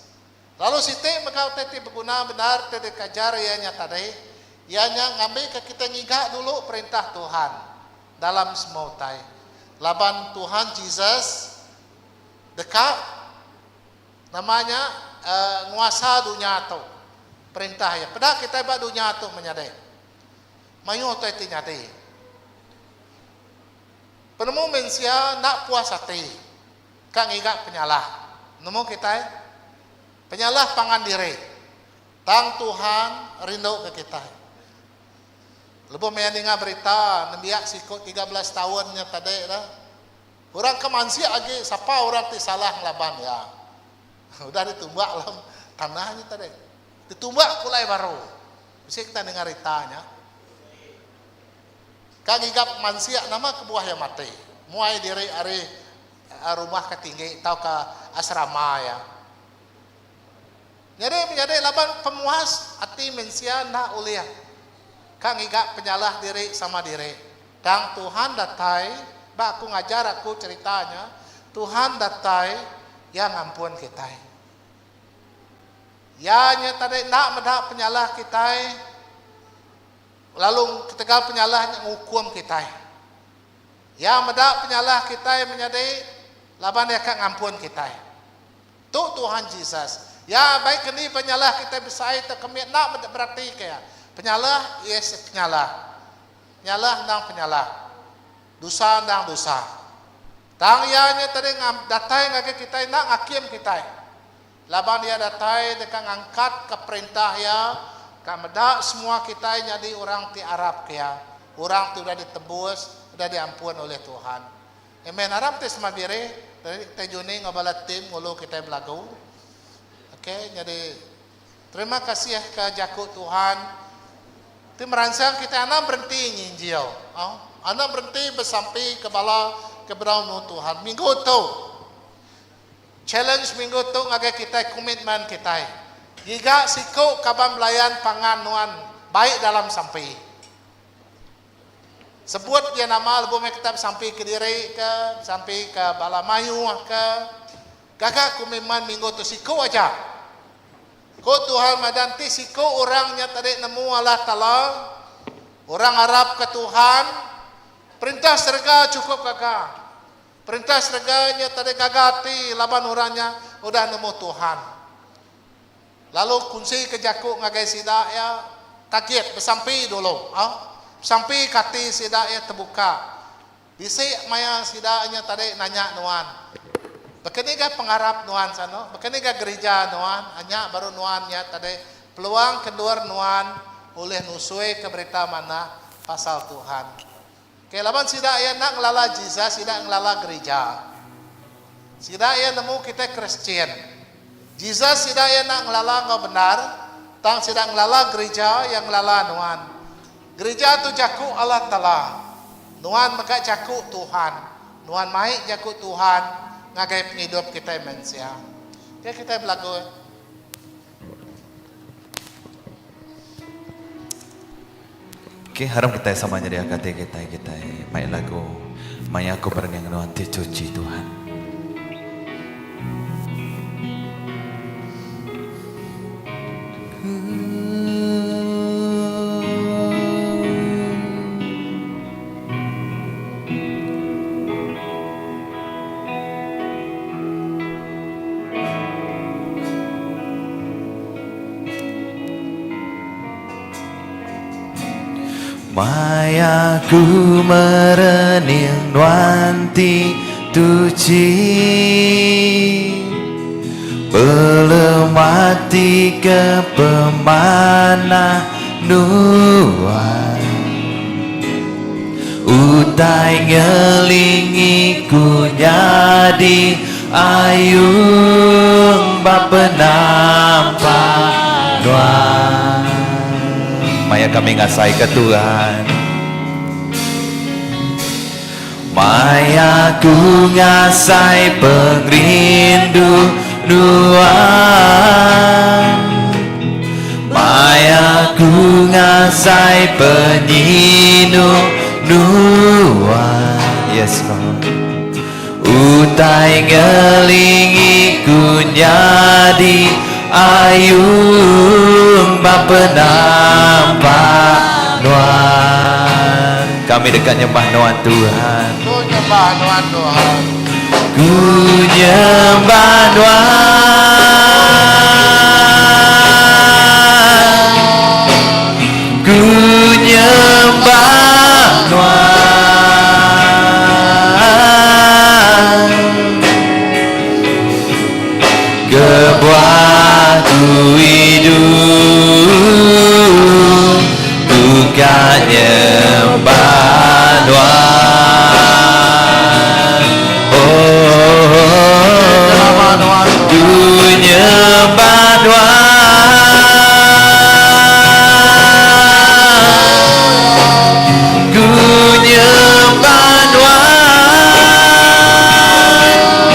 Lalu siti mega utai ti beguna bendar ti dikajar iya nya tadi, iya nya ngambika kitai ngiga dulu Perintah Tuhan dalam semua utai. Laban Tuhan Jesus deka nama nya nguasa dunya tu, Perintah iya. Peda kitai ba dunya tu menyadi mayuh utai ti nyadi. Penemu mensia enda puas ati ka ngiga penyalah. Nemu kitai? Penyalah pangan diri. Tang Tuhan rinduka kitai. Lebuh maya ninga berita nembiak siku 13 taun nya tadi dah, orang ke mansik agi sapa orang ti salah ngelaban iya. Udah ditumbak dalam tanah nya tadi. Ditumbak pulai baru. Bisi kita ninga rita nya. Ka ngigap mansik nama kebuah iya mati. Muai diri ari rumah ke tinggi tauka asrama iya. Nyadi menyadi laban pemuas ati mensia enda ulih ka ngiga penyalah diri sama diri. Tang Tuhan datai, ba aku ngajar aku cherita nya, Tuhan datai iya ngampun kitai. Iya nya tadi enda meda penyalah kitai. Lalu ketegal penyalah nya ngukum kitai. Iya meda penyalah kitai menyadi laban iya ka ngampun kitai. Tu Tuhan Jesus. Iya baik kendi penyalah kitai besai tauka mit enda meda beratika iya. Penyalah is penyalah. Penyalah endang penyalah. Dosa endang dosa. Tang iya nya tadi datai ngagai kitai enda ngakim kitai. Laban iya datai deka ngangkatka perintah iya, ka meda semua kitai nyadi orang ti arapka iya, orang ti udah ditebus, udah diampun ulih Tuhan. Amen. Arap ti sama diri. Tadi kitai Juni enggau bala team ngulu kitai belagu. Ok nyadi terima kasih ka jaku Tuhan ti meransang kitai anang berenti nginjil. Au anang berenti besampi ke bala ke bedau nemu Tuhan. Minggu tu challenge minggu tu ngagai kitai komitmen kitai ngiga siku kaban belayan pangan nuan baik dalam sampi. Sebut iya nama lebuh meh kita besampi kediri ke, besampi ke bala mayuh ke. Gaga komitmen minggu tu siku aja. Ku Tuhan madah enti siku orang nya tadi nemu Allah Taala, orang arap ke Tuhan, perintah serega chukup gaga. Perintah serega nya tadi gaga ati laban orang nya udah nemu Tuhan. Lalu kunsi ke jaku ngagai sida iya, Tagit, besampi dulu. Au. Besampi ke ati sida iya tebuka. Bisi maya sida nya tadi nanya nuan, Baka ni ga pengarap nuan sanu? Baka ni ga gerija nuan? Nya baru nuan nya tadi peluang ke endur nuan ulih nusui ke berita manah pasal Tuhan. Okay, laban sida iya enda ngelala Jesus, sida ngelala gerija. Sida iya nemu kitai Kristian. Jesus sida iya enda ngelala enggau bendar, tang sida ngelala gerija, iya ngelala nuan. Gerija tu jaku Allah Taala. Nuan mega jaku Tuhan. Nuan mai jaku Tuhan ngagai pengidup kitai mensia. Okay, kitai belagu. Okay, harap kitai sama nyediaka ati kitai kitai mai lagu Maya Aku Merening Nuan Ti Cuci Tuhan. Maya ku merening nuan ti tuchi Belemati ke pemanah nuan Utai ngelingi ku nyadi ayung ba penampak nuan. Maya kami ngasaika Tuhan. Maya ku ngasai pengerindu nuan. Maya ku ngasai penyinu nuan. Yes Lord. Utai ngelingi ku nyadi ayung ba penampak nuan. Kami deka nyembah nuan Tuhan. Ku nyembah nuan Tuhan. Ku nyembah nuan. Ku nyembah nuan. Kebuah ku idup ku ka nyembah nuan. Oh, ku nyembah nuan. Ku nyembah nuan.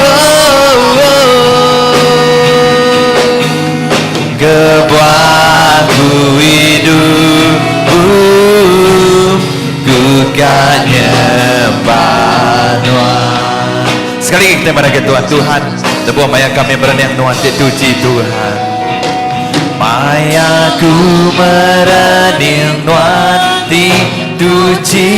Oh, oh. Kebuah ku idup ku ka nyembah nuan. Sekali lagi kita madah ke Tuhan, Tuhan, lebuh maya kami merening nuan ti tuchi Tuhan. Maya ku merening nuan ti tuchi.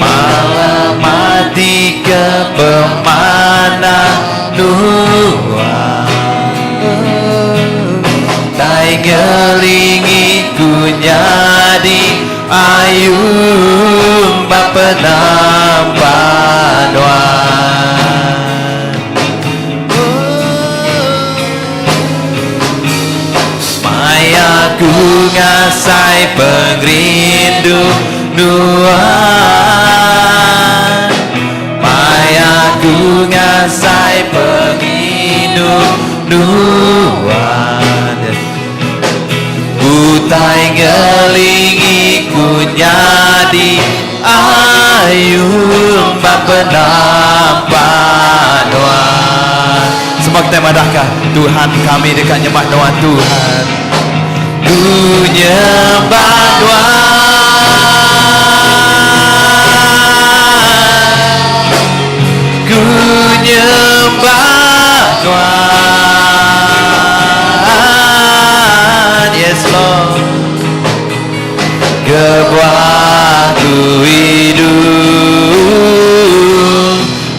Malam mati ke pemanah nuan. Tai ngelingi ku nyadi ayung ba penampak nuan. Maya ku ngasai pengerindu nuan. ngasai pengidup nuan. Utai ngelingi ku nyadi ayun ba penampak nuan. Semua kitai madahka, Tuhan kami deka nyembah nuan Tuhan. Ku nyembah nuan. Ku nyembah nuan. Yes Lord. Kebuah ku idup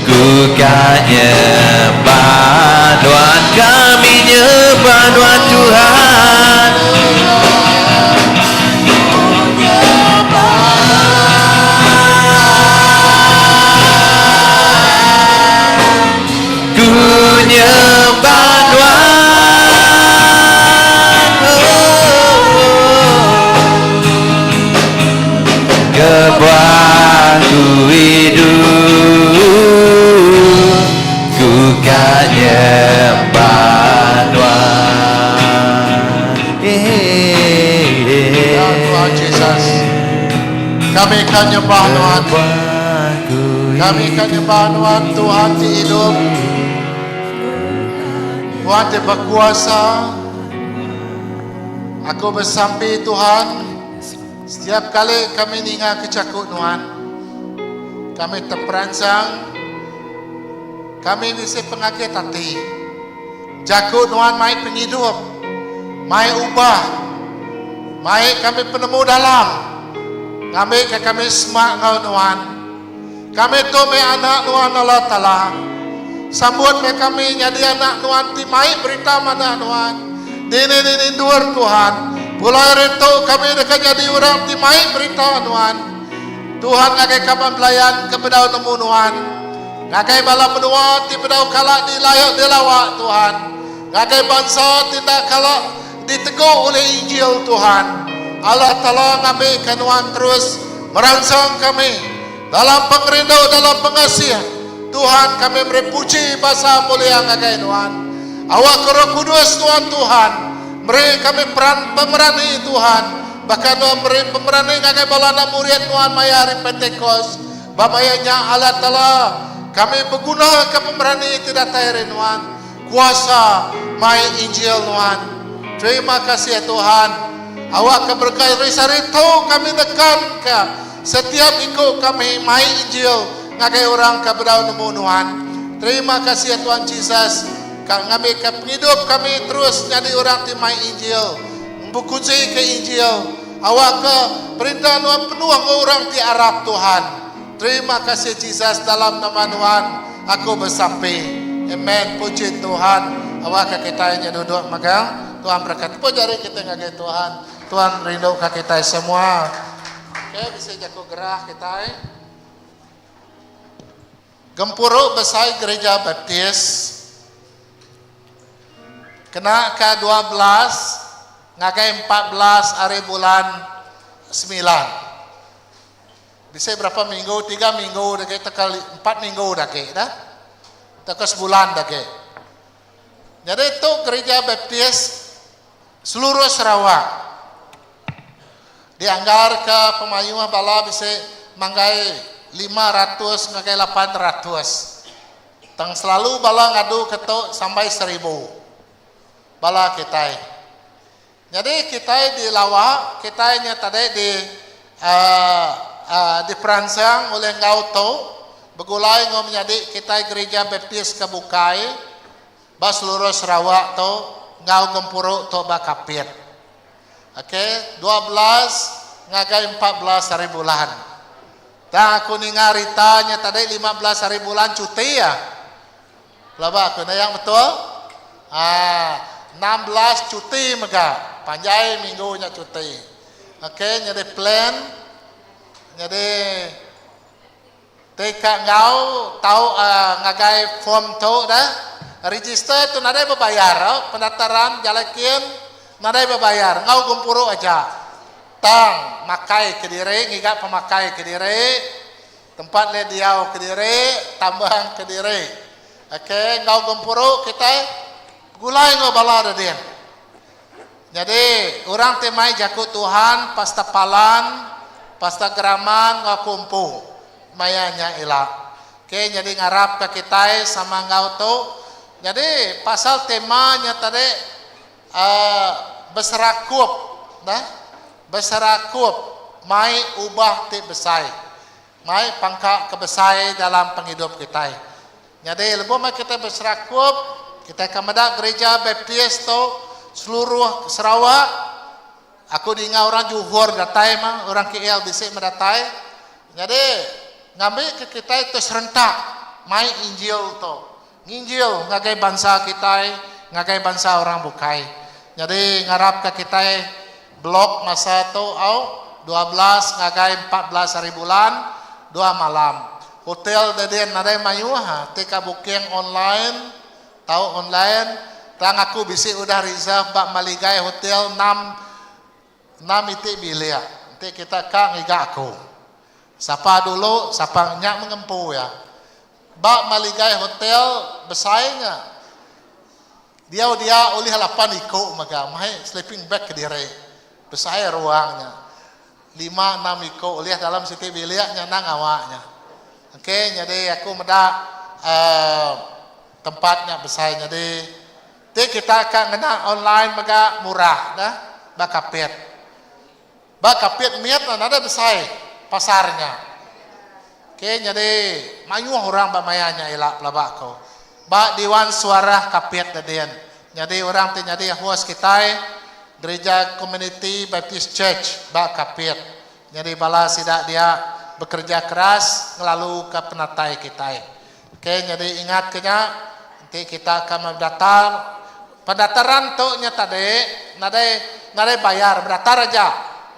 Ku ka nyembah Nuan Kami nyembah Nuan Tuhan. Ku nyembah Nuan. Kebuah ku idup Ku ka nyembah Nuan. Ya Tuhan Jesus. Kami akan nyembah Nuan. Kami akan nyembah Nuan Tuhan ti hidup. Tuhan ti berkuasa. Aku besampi Tuhan. Setiap kali kami ninga kecakuk Nuan, kami terperangsang, kami bisa pengagit hati. Jaku Nuan mai penghidup, mai ubah, mai kami penemu dalam, ngambil ke kami semak ngau Nuan. Kami tu me anak Nuan Allah Ta'ala. Sambut me kami jadi anak Nuan ti mai berita mana Nuan. Dini dini dur Tuhan. Pulai reto kami dekat jadi orang ti mai berita Nuan. Tuhan ngagai kaban pelayan ke bedau nemu Nuan. Ngagai bala menua ti bedau kala di layak di lawak Tuhan. Ngagai bangsa tidak kala ditegur oleh Injil Tuhan. Allah Ta'ala ngambil ke Nuan terus merangsang kami dalam pengerindu, dalam pengasih. Tuhan kami beri puji bahasa mulia ngagai Tuhan. Awak Roh Kudus Tuhan Tuhan. Beri kami peran pemerani Tuhan. Bahkan Tuhan beri pemerani ngagai bala anak murid Tuhan maya hari Pentecost. Babayanya Allah Ta'ala kami berguna ke pemerani tidak dari Tuhan. Kuasa mai Injil Tuhan. Terima kasih ya Tuhan. Awak keberkah risarito kami tekan ke setiap ikut kami mai Injil ngagai orang ke bedau nemu Tuhan. Terima kasih ya Tuhan Jesus. Kang ngambil ke penghidup kami terus jadi orang ti mai Injil. Berkunci ke Injil. Awak ke perintah Tuhan penuh orang ti Arab Tuhan. Terima kasih Jesus dalam nama Tuhan aku bersampi. Amen. Puji Tuhan. Awak ke kita yang duduk magang. Tuhan berkat. Tepuk jari kita ngagai Tuhan. Tuhan rindu ke kita semua. Okey, bisa jago gerah kita. Eh. Gempuruk besar gereja Baptis. Kena ke 12 ngagai 14 hari bulan 9. Bisa berapa minggu? 3 minggu dah kita kali 4 minggu dah ke dah. Tak sebulan dah ke. Jadi itu gereja Baptis seluruh Sarawak. Dianggar ke pemayuh bala bisa manggai 500 ngagai 800. Tang selalu bala ngadu ketuk sampai 1000. Bala kita. Jadi kita di lawak, kita nya tadi di uh, di perangsang oleh ngau tu begulai ngau menjadi kita gereja Baptis ke Bukai ba seluruh Sarawak tu ngau gempuruk tu ba kapit. Okey, 12 ngagai 14 hari bulan. Tak aku ninga ritanya tadi 15 hari bulan cuti ya. Pelaba aku yang betul? Ah, 16 cuti mega. Panjai minggunya cuti. Okey, jadi plan jadi TK ngau tahu uh, ngagai form tu dah. Register tu nadai berbayar, oh. Pendaftaran jalakin nadai berbayar. Ngau gempuru aja. Tang makai ke diri, ngiga pemakai ke diri, tempat le diau ke diri, tambahan ke diri. Okey enggau gempuru kitai begulai enggau bala dedin. Nyadi orang ti mai jaku Tuhan Pastor Palan, Pastor Geraman enggau aku empu maya nya ila. Okey nyadi ngarap ka kitai sama enggau tu. Nyadi pasal tema nya tadi uhh beserakup neh beserakup mai ubah ti besai. Mai pangka ke besai dalam pengidup kitai. Nyadi lebuh meh kitai beserakup, kitai ka meda gerija Baptist tu seluruh Sarawak, aku ninga orang Johor datai meh, orang KL bisi meh datai. Nyadi ngambi ke kitai tu serentak mai Injil tu, nginjil ngagai bansa kitai, ngagai bansa orang bukai. Nyadi ngarap ka kitai blok masa tu au 12 ngagai 14 hari bulan dua malam. Hotel dedin nadai mayuh ha ti ka booking online tau online tang aku bisi udah reserve ba Maligai Hotel enam enam iti bilik enti kita ka ngiga aku. Sapa dulu sapa nya mengempu iya. Ba Maligai Hotel besai nya diau dia ulih lapan iku mega mai sleeping bag kediri besai ruang nya. Lima enam iko ulih dalam siti bilik nya endang ngawa nya. Ok nyadi aku meda uhh tempat nya besai nyadi ti kita ka ngena online mega murah neh ba kapit. Ba kapit mit ne nadai besai pasar nya. Ok nyadi mayuh orang ba maya nya ila pelaba ko. Ba Diwan Suarah Kapit dedin nyadi orang ti nyadi host kitai Gereja Community Baptist Church ba Kapit. Nyadi bala sida dia bekereja keras ngelaluka penatai kitai. Ok nyadi ingat ke nya enti kita ka bedatar pendataran tu nya tadi nadai nadai bayar bedatar aja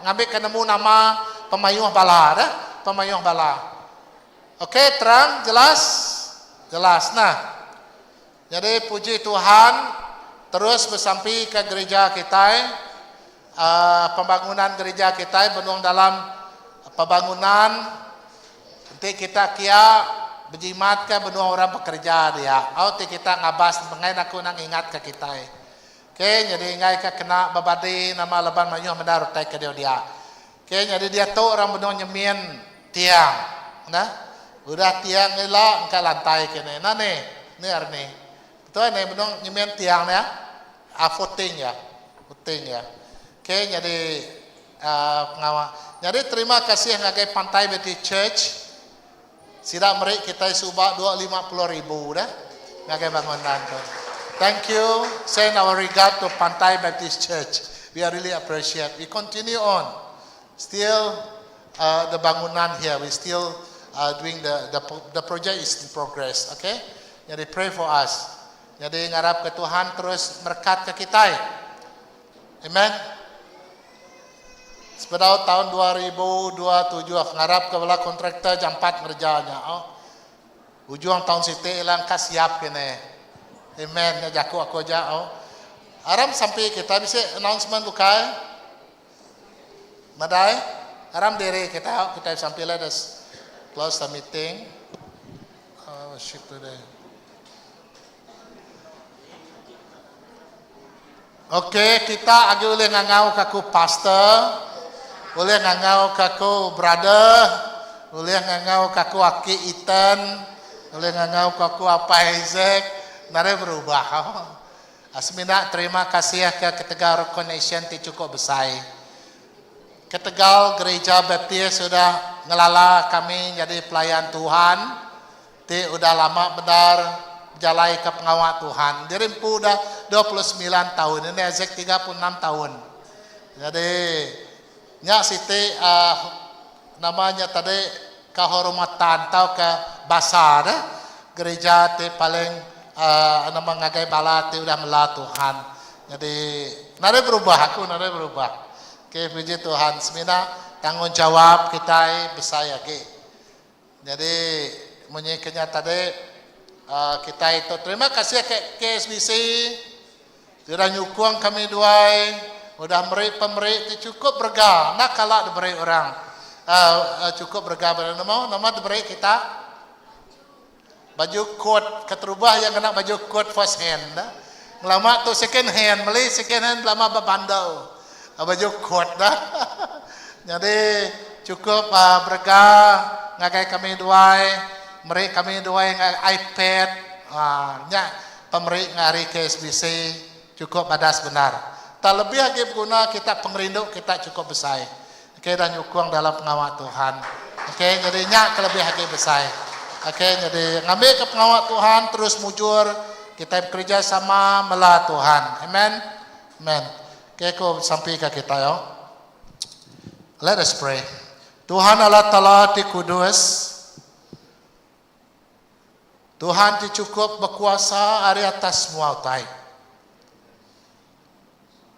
ngambika nemu nama pemayuh bala deh pemayuh bala. Ok terang jelas? Jelas nah. Nyadi puji Tuhan terus besampi ka gereja kitai uhh pembangunan gereja kitai benung dalam pembangunan enti kita kia bejimat ka benung orang bekerja dia au ti kita ngabas mengai aku nang ngingat ka kitai. Ok nyadi enggai ka kena bebadi nama laban mayuh meda utai ke diau dia. Ke nyadi diatu orang benung nyemin tiang nah. Udah tiang ila engka lantai ke ne. Nah ne, ne ari ni. Betul ne benung nyemin tiang ne ah footing iya. Footing iya. Ke nyadi aaa pengawa. Nyadi terima kasih ngagai Pantai Baptist Church sida meri kitai suba 250 ribu deh ngagai bangunan tu. Thank you. Send our regard to Pantai Baptist Church. We are really appreciate. We continue on. Still uh, the bangunan here. We still uh, doing the, the the project is in progress. Okay. Jadi pray for us. Jadi ngarap ke Tuhan terus berkat ke kita. Amen. Sebedau taun 2027 aku ngarap ke bala kontraktor jampat ngereja nya. Oh. Ujung taun siti ila engka siap kene. Amen nya jaku aku aja. Oh. Aram sampi kita bisi announcement bukai. Madai aram diri kita kita sampi let us close the meeting. Uh, worship today. Ok, kita agi ulih ngangau ka aku pastor, ulih ngangau ka aku brother, ulih ngangau ka aku aki Ethan, ulih ngangau ka aku apai Isaac, nadai berubah. Semina terima kasih ke ketegal recognition ti chukup besai. Ketegal Gereja Baptist udah ngelala kami nyadi pelayan Tuhan, Ti udah lama bendar bejalaika pengawa Tuhan. Diri empu udah 29 taun, ini Isaac 36 taun. Jadi nya siti uhh nama nya tadi kehormatan tauka basa deh gerija ti paling uhh nama ngagai bala ti udah mela Tuhan. Jadi nadai berubah aku nadai berubah. Okey puji Tuhan semina tanggungjawab kitai besai agi. Nyadi munyi ke nya tadi kitai tu terima kasih ke KSBC ti udah nyukung kami duai udah meri pemeri ti chukup berega enda kala diberi orang chukup berega nama nama diberi kita. Baju kot keterubah iya ngena baju kot first hand. Ngelama tu second hand, meli second hand belama ba bundle baju kot dah. Nyadi chukup berega ngagai kami duai meri kami duai ngagai iPad nya pemeri ari KSBC chukup badas bendar. Tang lebih agi beguna kita pengerindu kita chukup besai. Ok dah nyukung dalam pengawa Tuhan. Ok nyadi nya ke lebih agi besai. Ok nyadi ngambi ke pengawa Tuhan terus mujur kitai bekereja sama mela Tuhan. Amen. Amen. Ok ku besampi ka kitai au. Let us pray. Tuhan Allah Taala ti kudus Tuhan ti chukup bekuasa ari atas semua utai.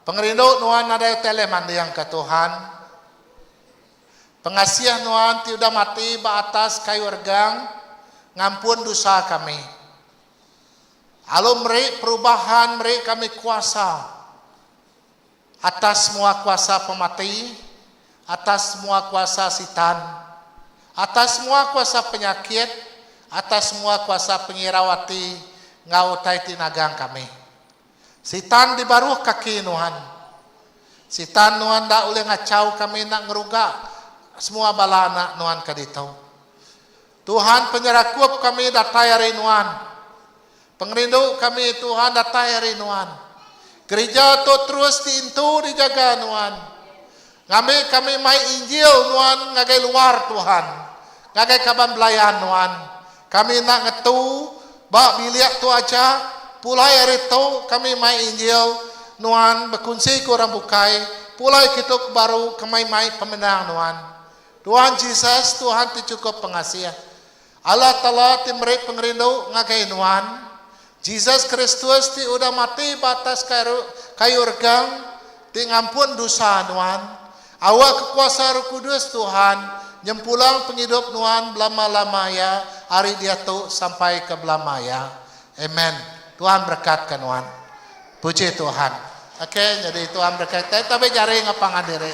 Pengerindu nuan nadai utai ulih mandingka Tuhan. Pengasih nuan ti udah mati ba atas kayu regang ngampun dosa kami. Alu meri perubahan meri kami kuasa atas semua kuasa pemati, atas semua kuasa sitan, atas semua kuasa penyakit, atas semua kuasa pengirau ati enggau utai ti nagang kami. Sitan di baruh kaki nuan. Sitan nuan enda ulih ngachau kami enda ngeruga semua bala anak nuan ke ditu. Tuhan penyerakup kami datai ari nuan. Pengerindu kami Tuhan datai ari nuan. Gerija tu terus diintu dijaga nuan. Ngambi kami mai Injil nuan ngagai luar Tuhan, ngagai kaban belayan nuan. Kami enda ngetu ba bilik tu aja, pulai ari tu kami mai Injil nuan bekunsi ke orang bukai, pulai kitu ke baru ke mai mai pemenang nuan. Tuhan Jesus, Tuhan ti chukup pengasih. Allah Taala ti meri pengerindu ngagai nuan, Jesus Kristus ti udah mati ba atas kayu regang ti ngampun dosa nuan, awakka kuasa Roh Kudus Tuhan nyempulang pengidup nuan belama-lama iya ari diatu sampai ke belama iya. Amen. Tuhan berekatka nuan. Puji Tuhan. Ok, nyadi Tuhan berekatka. Tabi jari enggau pangan diri.